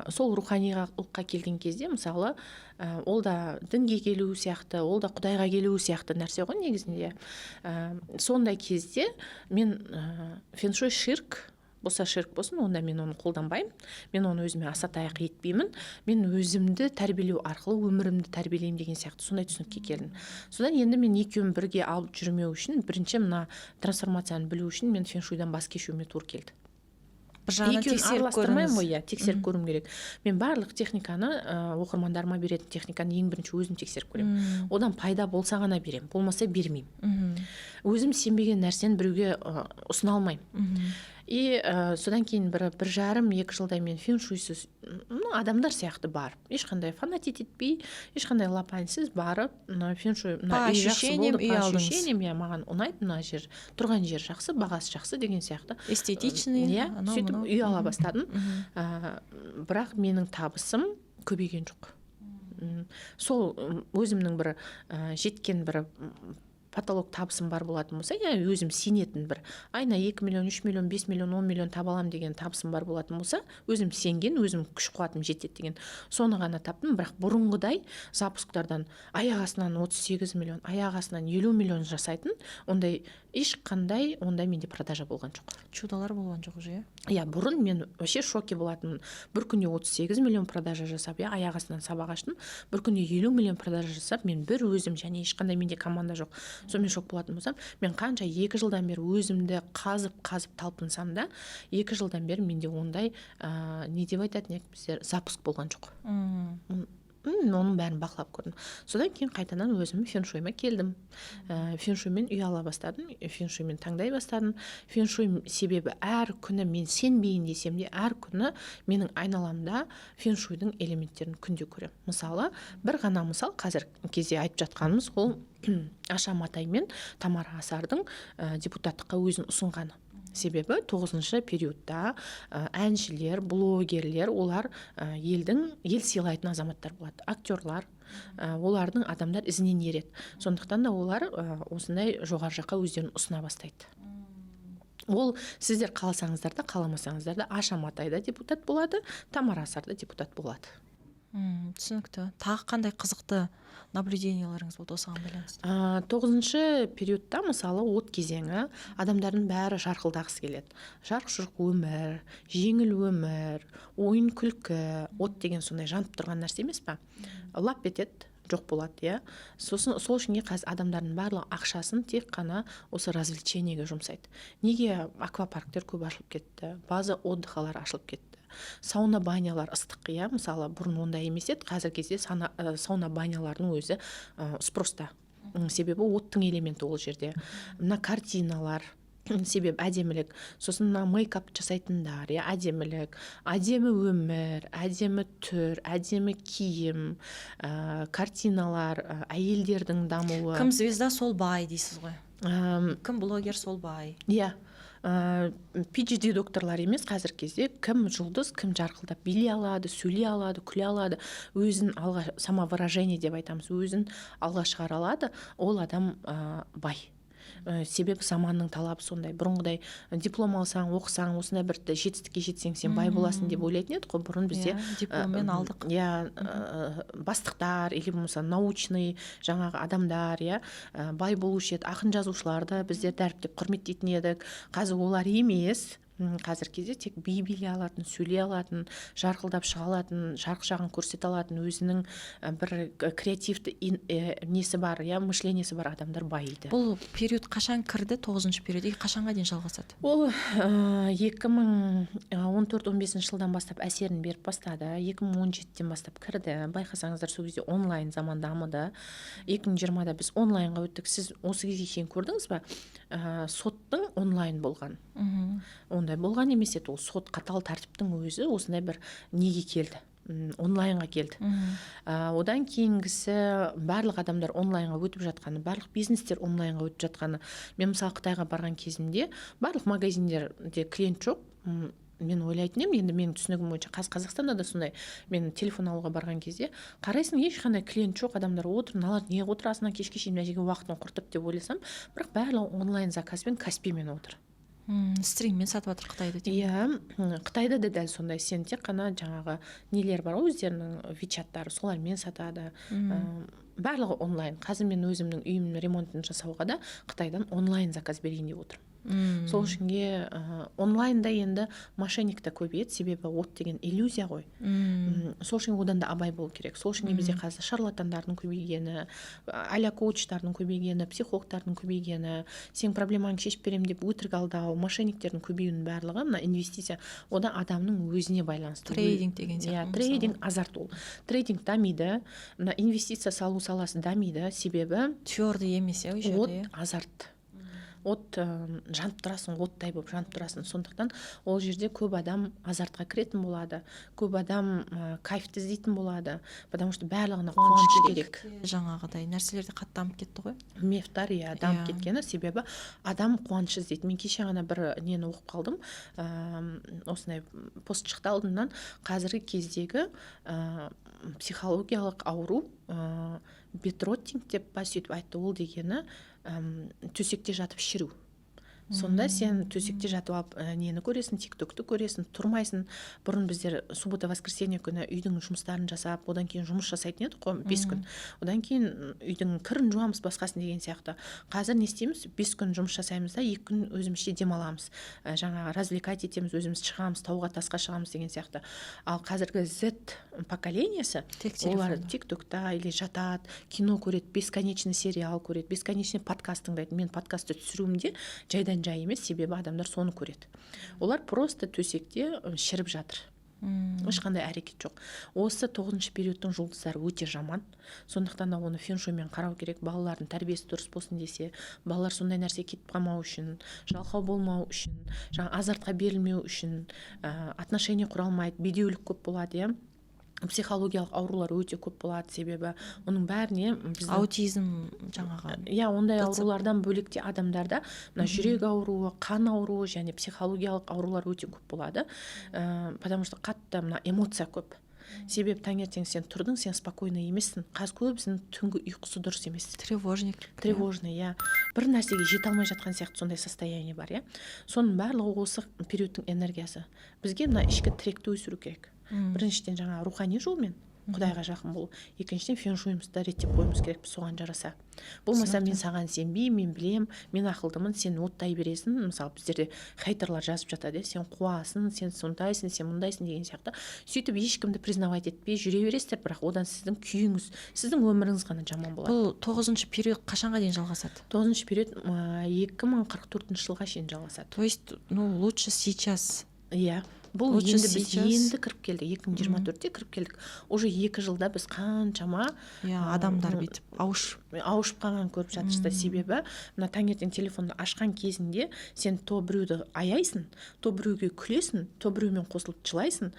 сол руханилыққа келген кезде, мысалы, ол да дінге келу сияқты, ол да Құдайға келу сияқты нәрсе ғой негізінде. Сондай кезде мен феншуй ширк болса, ширк болсын, онда мен оны қолданбаймын, мен оны өзіме аса таяқ етпеймін, мен өзімді тәрбиелеу арқылы өмірімді тәрбиелеймін деген сияқты сондай түсінікке келдім. Содан енді мен екеуін бірге алып жүрмеу үшін, бірінші мына трансформацияны білу үшін мен феншуйдан бас кешуіме тура келді. Бір жағынан Екеуін тексеріп араластырмаймын көрдіңіз. ғой, иә, тексеріп көруім керек. Мен барлық техниканы, оқырмандарыма беретін техниканы ең бірінші өзім тексеріп көремін. Одан пайда болса ғана беремін, болмаса бермеймін. Өзім сенбеген нәрсені біреуге ұсына алмаймын. И содан кейін бір 1,5-2 жылдай мен феншуйсыз, ну, адамдар сияқты барып, ешқандай фанатить етпей, ешқандай лапаньсыз барып, мына феншуй, мына По үй жақсы ощущениям болды, үй по алдыңыз. ощущениям, иә, маған ұнайды мына жер, тұрған жер жақсы, бағасы жақсы деген сияқты. Эстетичный. Иә, анау, сөйтіп мынау. үй ала бастадым. Бірақ менің табысым көбейген жоқ. Сол өзімнің бір жеткен бір потолок табысым бар болатын болса, иә, өзім сенетін бір айына 2 миллион, 3 миллион, 5 миллион, 10 миллион таба аламын деген табысым бар болатын болса, өзім сенген, өзім күш қуатым жетеді деген, соны ғана таптым. Бірақ бұрынғыдай запусктардан аяқ астынан 38 миллион, аяқ астынан 50 миллион жасайтын ондай ешқандай ондай менде продажа болған жоқ. Чудолар болған жоқ уже, иә? Иә, бұрын мен вообще шоке болатынмын: бір күнде 38 миллион продажа жасап, иә, аяқ астынан сабақ аштым, бір күнде 50 миллион продажа жасап, мен бір өзім және ешқандай менде команда жоқ, сонымен шок болатын болсам, мен қанша 2 жылдан бері өзімді қазып қазып талпынсам да, 2 жылдан бері менде ондай не деп айтатын едік біздер, запуск болған жоқ. Оның бәрін бақылап көрдім. Содан кейін қайтадан өзім феншуйыма келдім. Феншуймен үй ала бастадым, феншуймен таңдай бастадым. Феншуй, себебі әр күні мен сенбейін десем де, әр күні менің айналамда феншуйдың элементтерін күнде көремін. Мысалы, бір ғана мысал, қазір кезде айтып жатқанымыз, ол Аша Матай мен Тамара Асардың депутаттыққа өзін ұсынғаны. Себебі тоғызыншы периодта әншілер, блогерлер, олар елдің, ел сыйлайтын азаматтар болады, актерлар, олардың адамдар ізінен ереді. Сондықтан да олар осындай жоғары жаққа өздерін ұсына бастайды. Ол сіздер қаласаңыздар да, қаламасаңыздар да, Аша Матай да депутат болады, Тамара Асар да депутат болады. Түсінікті. Тағы қандай қызықты наблюденияларыңыз болды осыған байланысты? Тоғызыншы периодта, мысалы, от кезеңі, адамдардың бәрі жарқылдағысы келеді. Жарқ жұрқ өмір, жеңіл өмір, ойын күлкі. От деген сондай жанып тұрған нәрсе емес па? Лап етеді, жоқ болады, иә. Сосын сол үшін қазір адамдардың барлығы ақшасын тек қана осы развлечениеге жұмсайды. Неге аквапарктер көп ашылып кетті, база отдыхалар ашылып кетті, сауна, банялар ыстық, иә? Мысалы, бұрын ондай емес еді, қазіргі кезде сауна, банялардың өзі спроста. Себебі оттың элементі ол жерде. Мына картиналар, себебі әдемілік. Сосын мына мейкап жасайтындар, иә, әдемілік, әдемі өмір, әдемі түр, әдемі киім, картиналар, әйелдердің дамуы. Кім звезда, сол бай дейсіз ғой. Кім блогер, сол бай. Иә, PhD докторлар емес, қазіргі кезде кім жұлдыз, кім жарқылдап билей алады, сөйлей алады, күле алады, өзін алға, самовыражение деп айтамыз, өзін алға шығара алады, ол адам бай. Себебі заманның талабы сондай. Бұрынғыдай диплом алсаң, оқысаң, осындай бір жетістікке жетсең, сен бай боласың деп ойлайтын едік қой бұрын бізде. Иә, дипломмен алдық. Иә, бастықтар или болмаса научный жаңағы адамдар, иә, бай болушы еді. Ақын жазушыларды біздер дәріптеп, құрметтейтін едік. Қазір олар емес. Қазіргі кезде тек би билей алатын, сөйлей алатын, жарқылдап шыға алатын, жарық жағын көрсете алатын, өзінің бір креативті несі бар, иә, мышлениесі бар адамдар байиды. Бұл период қашан кірді, тоғызыншы период, и қашанға дейін жалғасады? Ол 2014-15 жылдан бастап әсерін беріп бастады. 2017-тен бастап кірді. Байқасаңыздар, сол кезде онлайн заман дамыды. 2020-да біз онлайнға өттік. Сіз осы кезге шейін көрдіңіз ба соттың онлайн болған? Ондай болған емес еді. Ол сот, қатал тәртіптің өзі осындай бір неге келді, онлайнға келді. Одан кейінгісі, барлық адамдар онлайнға өтіп жатқаны, барлық бизнестер онлайнға өтіп жатқаны. Мен, мысалы, Қытайға барған кезімде барлық магазиндерде клиент жоқ. Мен ойлайтын едім, енді менің түсінігім бойынша, қазір Қазақстанда да сондай. Мен телефон алуға барған кезде қарайсың, ешқандай клиент жоқ, адамдар отыр. Мыналар неге отыр азаннан кешке шейін мына жерге уақытын құртып деп ойласам, бірақ барлығы онлайн заказбен, Каспимен отыр. Стриммен сатып жатыр Қытайда. Иә, Қытайда да дәл сондай. Сен тек қана жаңағы нелер бар ғой, өздерінің вичаттары, солармен сатады. Барлығы онлайн. Қазір мен өзімнің үйімнің ремонтын жасауға да Қытайдан онлайн заказ берейін деп отырмын. Сол үшінге онлайнда енді мошенник та көбейеді, себебі от деген иллюзия ғой. Сол үшін одан да абай болу керек. Сол үшін бізде қазір шарлатандардың көбейгені, а-ля коучтардың көбейгені, психологтардың көбейгені, сенің проблемаңды шешіп беремін деп өтірік алдау, мошенниктердің көбеюінің барлығы мына инвестиция, ода адамның өзіне байланысты. Трейдинг деген сияқты. Иә, трейдинг, азарт. Ол трейдинг дамиды, мына инвестиция салу саласы дамиды, себебі Твердый емес, иә, ол жерде. От, азарт, от, жанып тұрасың, оттай болып жанып тұрасың. Сондықтан ол жерде көп адам азартқа кіретін болады, көп адам кайфты іздейтін болады, потому что барлығына қуаныш керек. Жаңағыдай нәрселер де қатты дамып кетті ғой. Мифтар, иә, дамып кеткені, себебі адам қуаныш іздейді. Мен кеше ғана бір нені оқып қалдым, осындай пост шықты алдымнан: қазіргі кездегі психологиялық ауру бедротинг деп па, сөйтіп айтты. Ол дегені төсекте жатып шіру. Сонда сен төсекте жатып алып, нені көресің? Тик Токты көресің, тұрмайсың. Бұрын біздер суббота, воскресенье күні үйдің жұмыстарын жасап, одан кейін жұмыс жасайтын едік қой 5 күн, одан кейін үйдің кірін жуамыз, басқасын деген сияқты. Қазір не істейміз? 5 күн жұмыс жасаймыз да, 2 күн өзімізше демаламыз, жаңағы развлекать етеміз өзіміз, шығамыз, тауға, тасқа шығамыз деген сияқты. Ал қазіргі Z поколениесі Тек олар телефонда. Тик Токта или жатады, кино көреді, бесконечный сериал көреді, бесконечный подкаст тыңдайды. Мен подкастты түсіруім де жайдан жай емес, себебі адамдар соны көреді. Олар просто төсекте шіріп жатыр, ешқандай әрекет жоқ. Осы тоғызыншы периодтың жұлдыздары өте жаман, сондықтан да оны феншуймен қарау керек. Балалардың тәрбиесі дұрыс болсын десе, балалар сондай нәрсе кетіп қалмау үшін, жалқау болмау үшін, жаңа азартқа берілмеу үшін, отношения құра алмайды, бедеулік көп болады, иә. Психологиялық аурулар өте көп болады, себебі оның бәріне біздің Аутизм жаңағы. Иә, ондай ДЦП. аурулардан бөлек те адамдарда мына жүрек ауруы, қан ауруы және психологиялық аурулар өте көп болады, потому что қатты мына эмоция көп. Себебі таңертең сен тұрдың, сен спокойно емессің. Қазір көбісінің түнгі ұйқысы дұрыс емес. Тревожник. Тревожный, иә, бір нәрсеге жете алмай жатқан сияқты сондай состояние бар, иә. Соның барлығы осы периодтың энергиясы. Бізге мына ішкі тіректі өсіру керек. Біріншіден, жаңа рухани жолмен құдайға жақын болу, екіншіден, феншуйымызды реттеп қоюымыз керекпіз соған жараса. Болмаса, мен саған сенбеймін, мен білем, мен ақылдымын, сен оттай бересің. Мысалы, біздерде хейтерлар жазып жатады, иә, сен қуасың, сен сондайсың, сен мұндайсың деген сияқты. Сөйтіп ешкімді признавать етпей жүре бересіздер, бірақ одан сіздің күйіңіз, сіздің өміріңіз ғана жаман болады. Бұл тоғызыншы период қашанға дейін жалғасады? Тоғызыншы период 2044 жылға шейін жалғасады. То есть, ну, лучше сейчас. Иә, бұл Лучше енді біз сейчас. енді кіріп келдік, 2024-те кіріп келдік. Уже 2 жылда біз қаншама Иә, адамдар ну, бүйтіп ауыш ауышып қалғанын көріп жатырсыздар. Себебі мына таңертең телефонды ашқан кезінде сен то біреуді аяйсың, то біреуге күлесің, то біреумен қосылып жылайсың,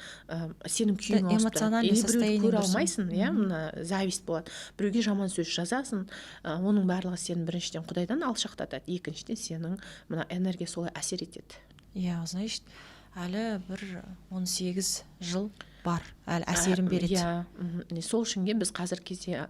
сенің күйің ауысып тұрады. Эмоциональный Или біреуді состояние көре дұрыс. алмайсың, иә, мына зависть болады, біреуге жаман сөз жазасың. Оның барлығы сені біріншіден құдайдан алшақтатады, екіншіден, сенің мына энергия солай әсер етеді. Иә, значит, әлі бір 18 жыл бар, әлі әсерін береді. Иә, Сол үшінге біз қазіргі кезде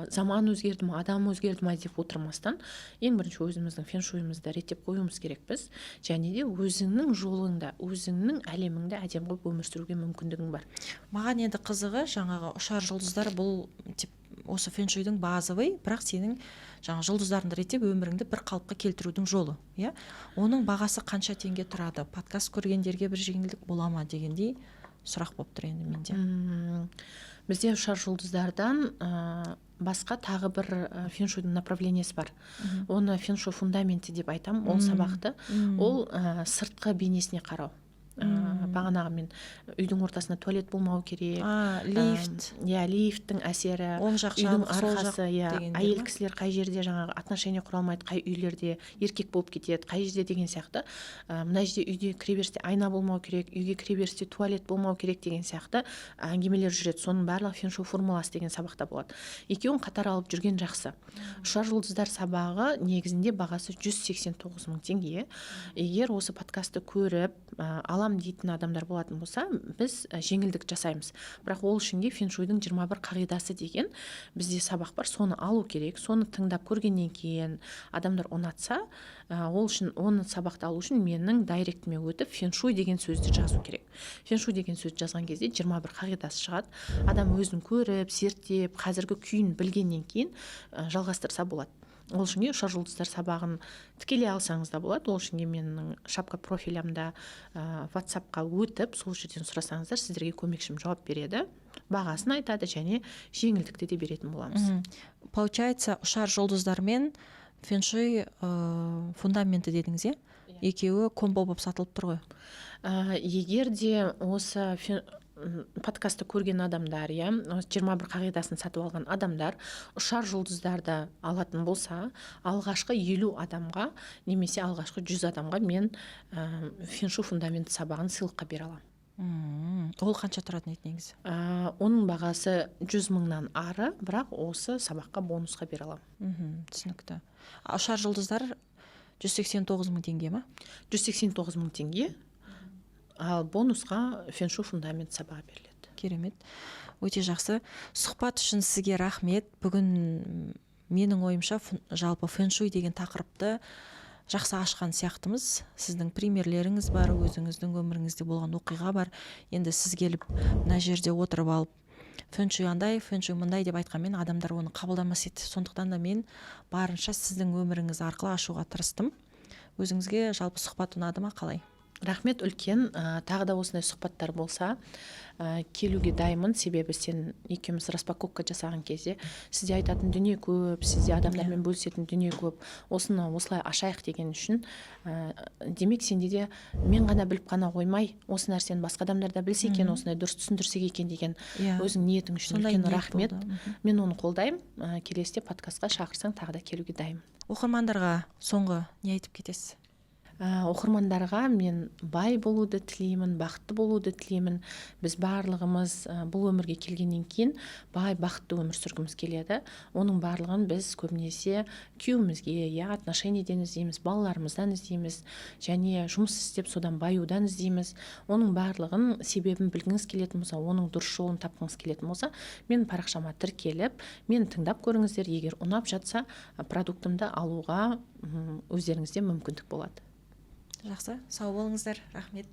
заман өзгерді ма, адам өзгерді ма деп отырмастан, ең бірінші өзіміздің феншуйымызды реттеп қоюымыз керекпіз. Және де өзіңнің жолыңда, өзіңнің әлеміңді әдемі қылып өмір сүруге мүмкіндігің бар. Маған енді қызығы, жаңағы ұшар жұлдыздар, бұл тип осы фэншуйдың базовый, бірақ сенің жаңа жұлдыздарыңды реттеп, өміріңді бір қалыпқа келтірудің жолы, иә. Оның бағасы қанша теңге тұрады? Подкаст көргендерге бір жеңілдік бола ма дегендей сұрақ болып тұр енді менде. Бізде ұшар жұлдыздардан басқа тағы бір фэншуйдың направлениесі бар. Оны фэншуй фундаменті деп айтамын ол сабақты. Ол сыртқы бейнесіне қарау. Бағанағы мен үйдің ортасында туалет болмау керек. А, лифт. Иә, лифттің әсері, Оң жақ үйдің жабық, сол жақ арқасы, иә, дегендер әйел ма? кісілер қай жерде жаңағы отношения құра алмайды, қай үйлерде еркек болып кетеді, қай жерде деген сияқты. Мына жерде үйде кіреберісте айна болмау керек, үйге кіреберісте туалет болмау керек деген сияқты әңгімелер жүреді. Соның барлығы фэншуй формуласы деген сабақта болады. Екеуін қатар алып жүрген жақсы. Ұшар жұлдыздар сабағы негізінде бағасы 189 мың теңге. Егер осы подкастты көріп, алам дейтін адамдар болатын болса, біз жеңілдік жасаймыз. Бірақ ол үшін де фэншуйдың 21 қағидасы деген бізде сабақ бар, соны алу керек. Соны тыңдап көргеннен кейін адамдар ұнатса, ол үшін, оны сабақты алу үшін менің директіме өтіп, фэншуй деген сөзді жазу керек. Фэншуй деген сөзді жазған кезде 21 қағидасы шығады. Адам өзін көріп, зерттеп, қазіргі күйін білгеннен кейін жалғастырса болады. Ол үшін ұшар жұлдыздар сабағын тікелей алсаңыз да болады. Ол үшін менің шапка профилімда ватсапқа өтіп, сол жерден сұрасаңыздар, сіздерге көмекшім жауап береді, бағасын айтады және жеңілдікті де беретін боламыз. Получается, ұшар жұлдыздар мен фэншуй фундаменті дедіңіз, иә? Екеуі комбо болып сатылып тұр ғой. Егер де осы подкастты көрген адамдар, иә, 21 қағидасын сатып алған адамдар ұшар жұлдыздарды алатын болса, алғашқы 50 адамға немесе алғашқы 100 адамға мен фэншуй фундамент сабағын сыйлыққа бере аламын. Ол қанша тұратын еді негізі? Оның бағасы 100 мыңнан ары, бірақ осы сабаққа бонусқа бере аламын. Түсінікті. А ұшар жұлдыздар 189 мың теңге ма? 189 мың теңге, ал бонусқа фэншуй фундамент сабағы беріледі. Керемет, өте жақсы. Сұхбат үшін сізге рахмет. Бүгін менің ойымша, жалпы фэншуй деген тақырыпты жақсы ашқан сияқтымыз. Сіздің примерлеріңіз бар, өзіңіздің өміріңізде болған оқиға бар. Енді сіз келіп мына жерде отырып алып, фэншуй андай, фэншуй мындай деп айтқанмен, адамдар оны қабылдамас еді. Сондықтан да мен барынша сіздің өміріңіз арқылы ашуға тырыстым. Өзіңізге жалпы сұхбат ұнады ма, қалай? Рахмет үлкен. Тағы да осындай сұхбаттар болса, келуге дайынмын. Себебі сен екеуміз распаковка жасаған кезде сізде айтатын дүние көп, сізде адамдармен бөлісетін дүние көп. Осыны осылай ашайық деген үшін, демек, сенде де мен ғана біліп қана қоймай, осы нәрсені басқа адамдар да білсе екен, осындай дұрыс түсіндірсек екен деген өзің ниетің үшін Сондай үлкен ниет рахмет. болды. Мен оны қолдаймын. Келесіде подкастқа шақырсаң, тағы да келуге дайынмын. Оқырмандарға соңғы не айтып кетесіз? Оқырмандарға мен бай болуды тілеймін, бақытты болуды тілеймін. Біз барлығымыз бұл өмірге келгеннен кейін бай, бақытты өмір сүргіміз келеді. Оның барлығын біз көбінесе күйеуімізге, иә, отношениеден іздейміз, балаларымыздан іздейміз және жұмыс істеп, содан баюдан іздейміз. Оның барлығын себебін білгіңіз келетін болса, оның дұрыс жолын тапқыңыз келетін болса, менің парақшама тіркеліп, мені тыңдап көріңіздер. Егер ұнап жатса, продуктымды алуға өздеріңізде мүмкіндік болады. Жақсы, сау болыңыздар, рахмет.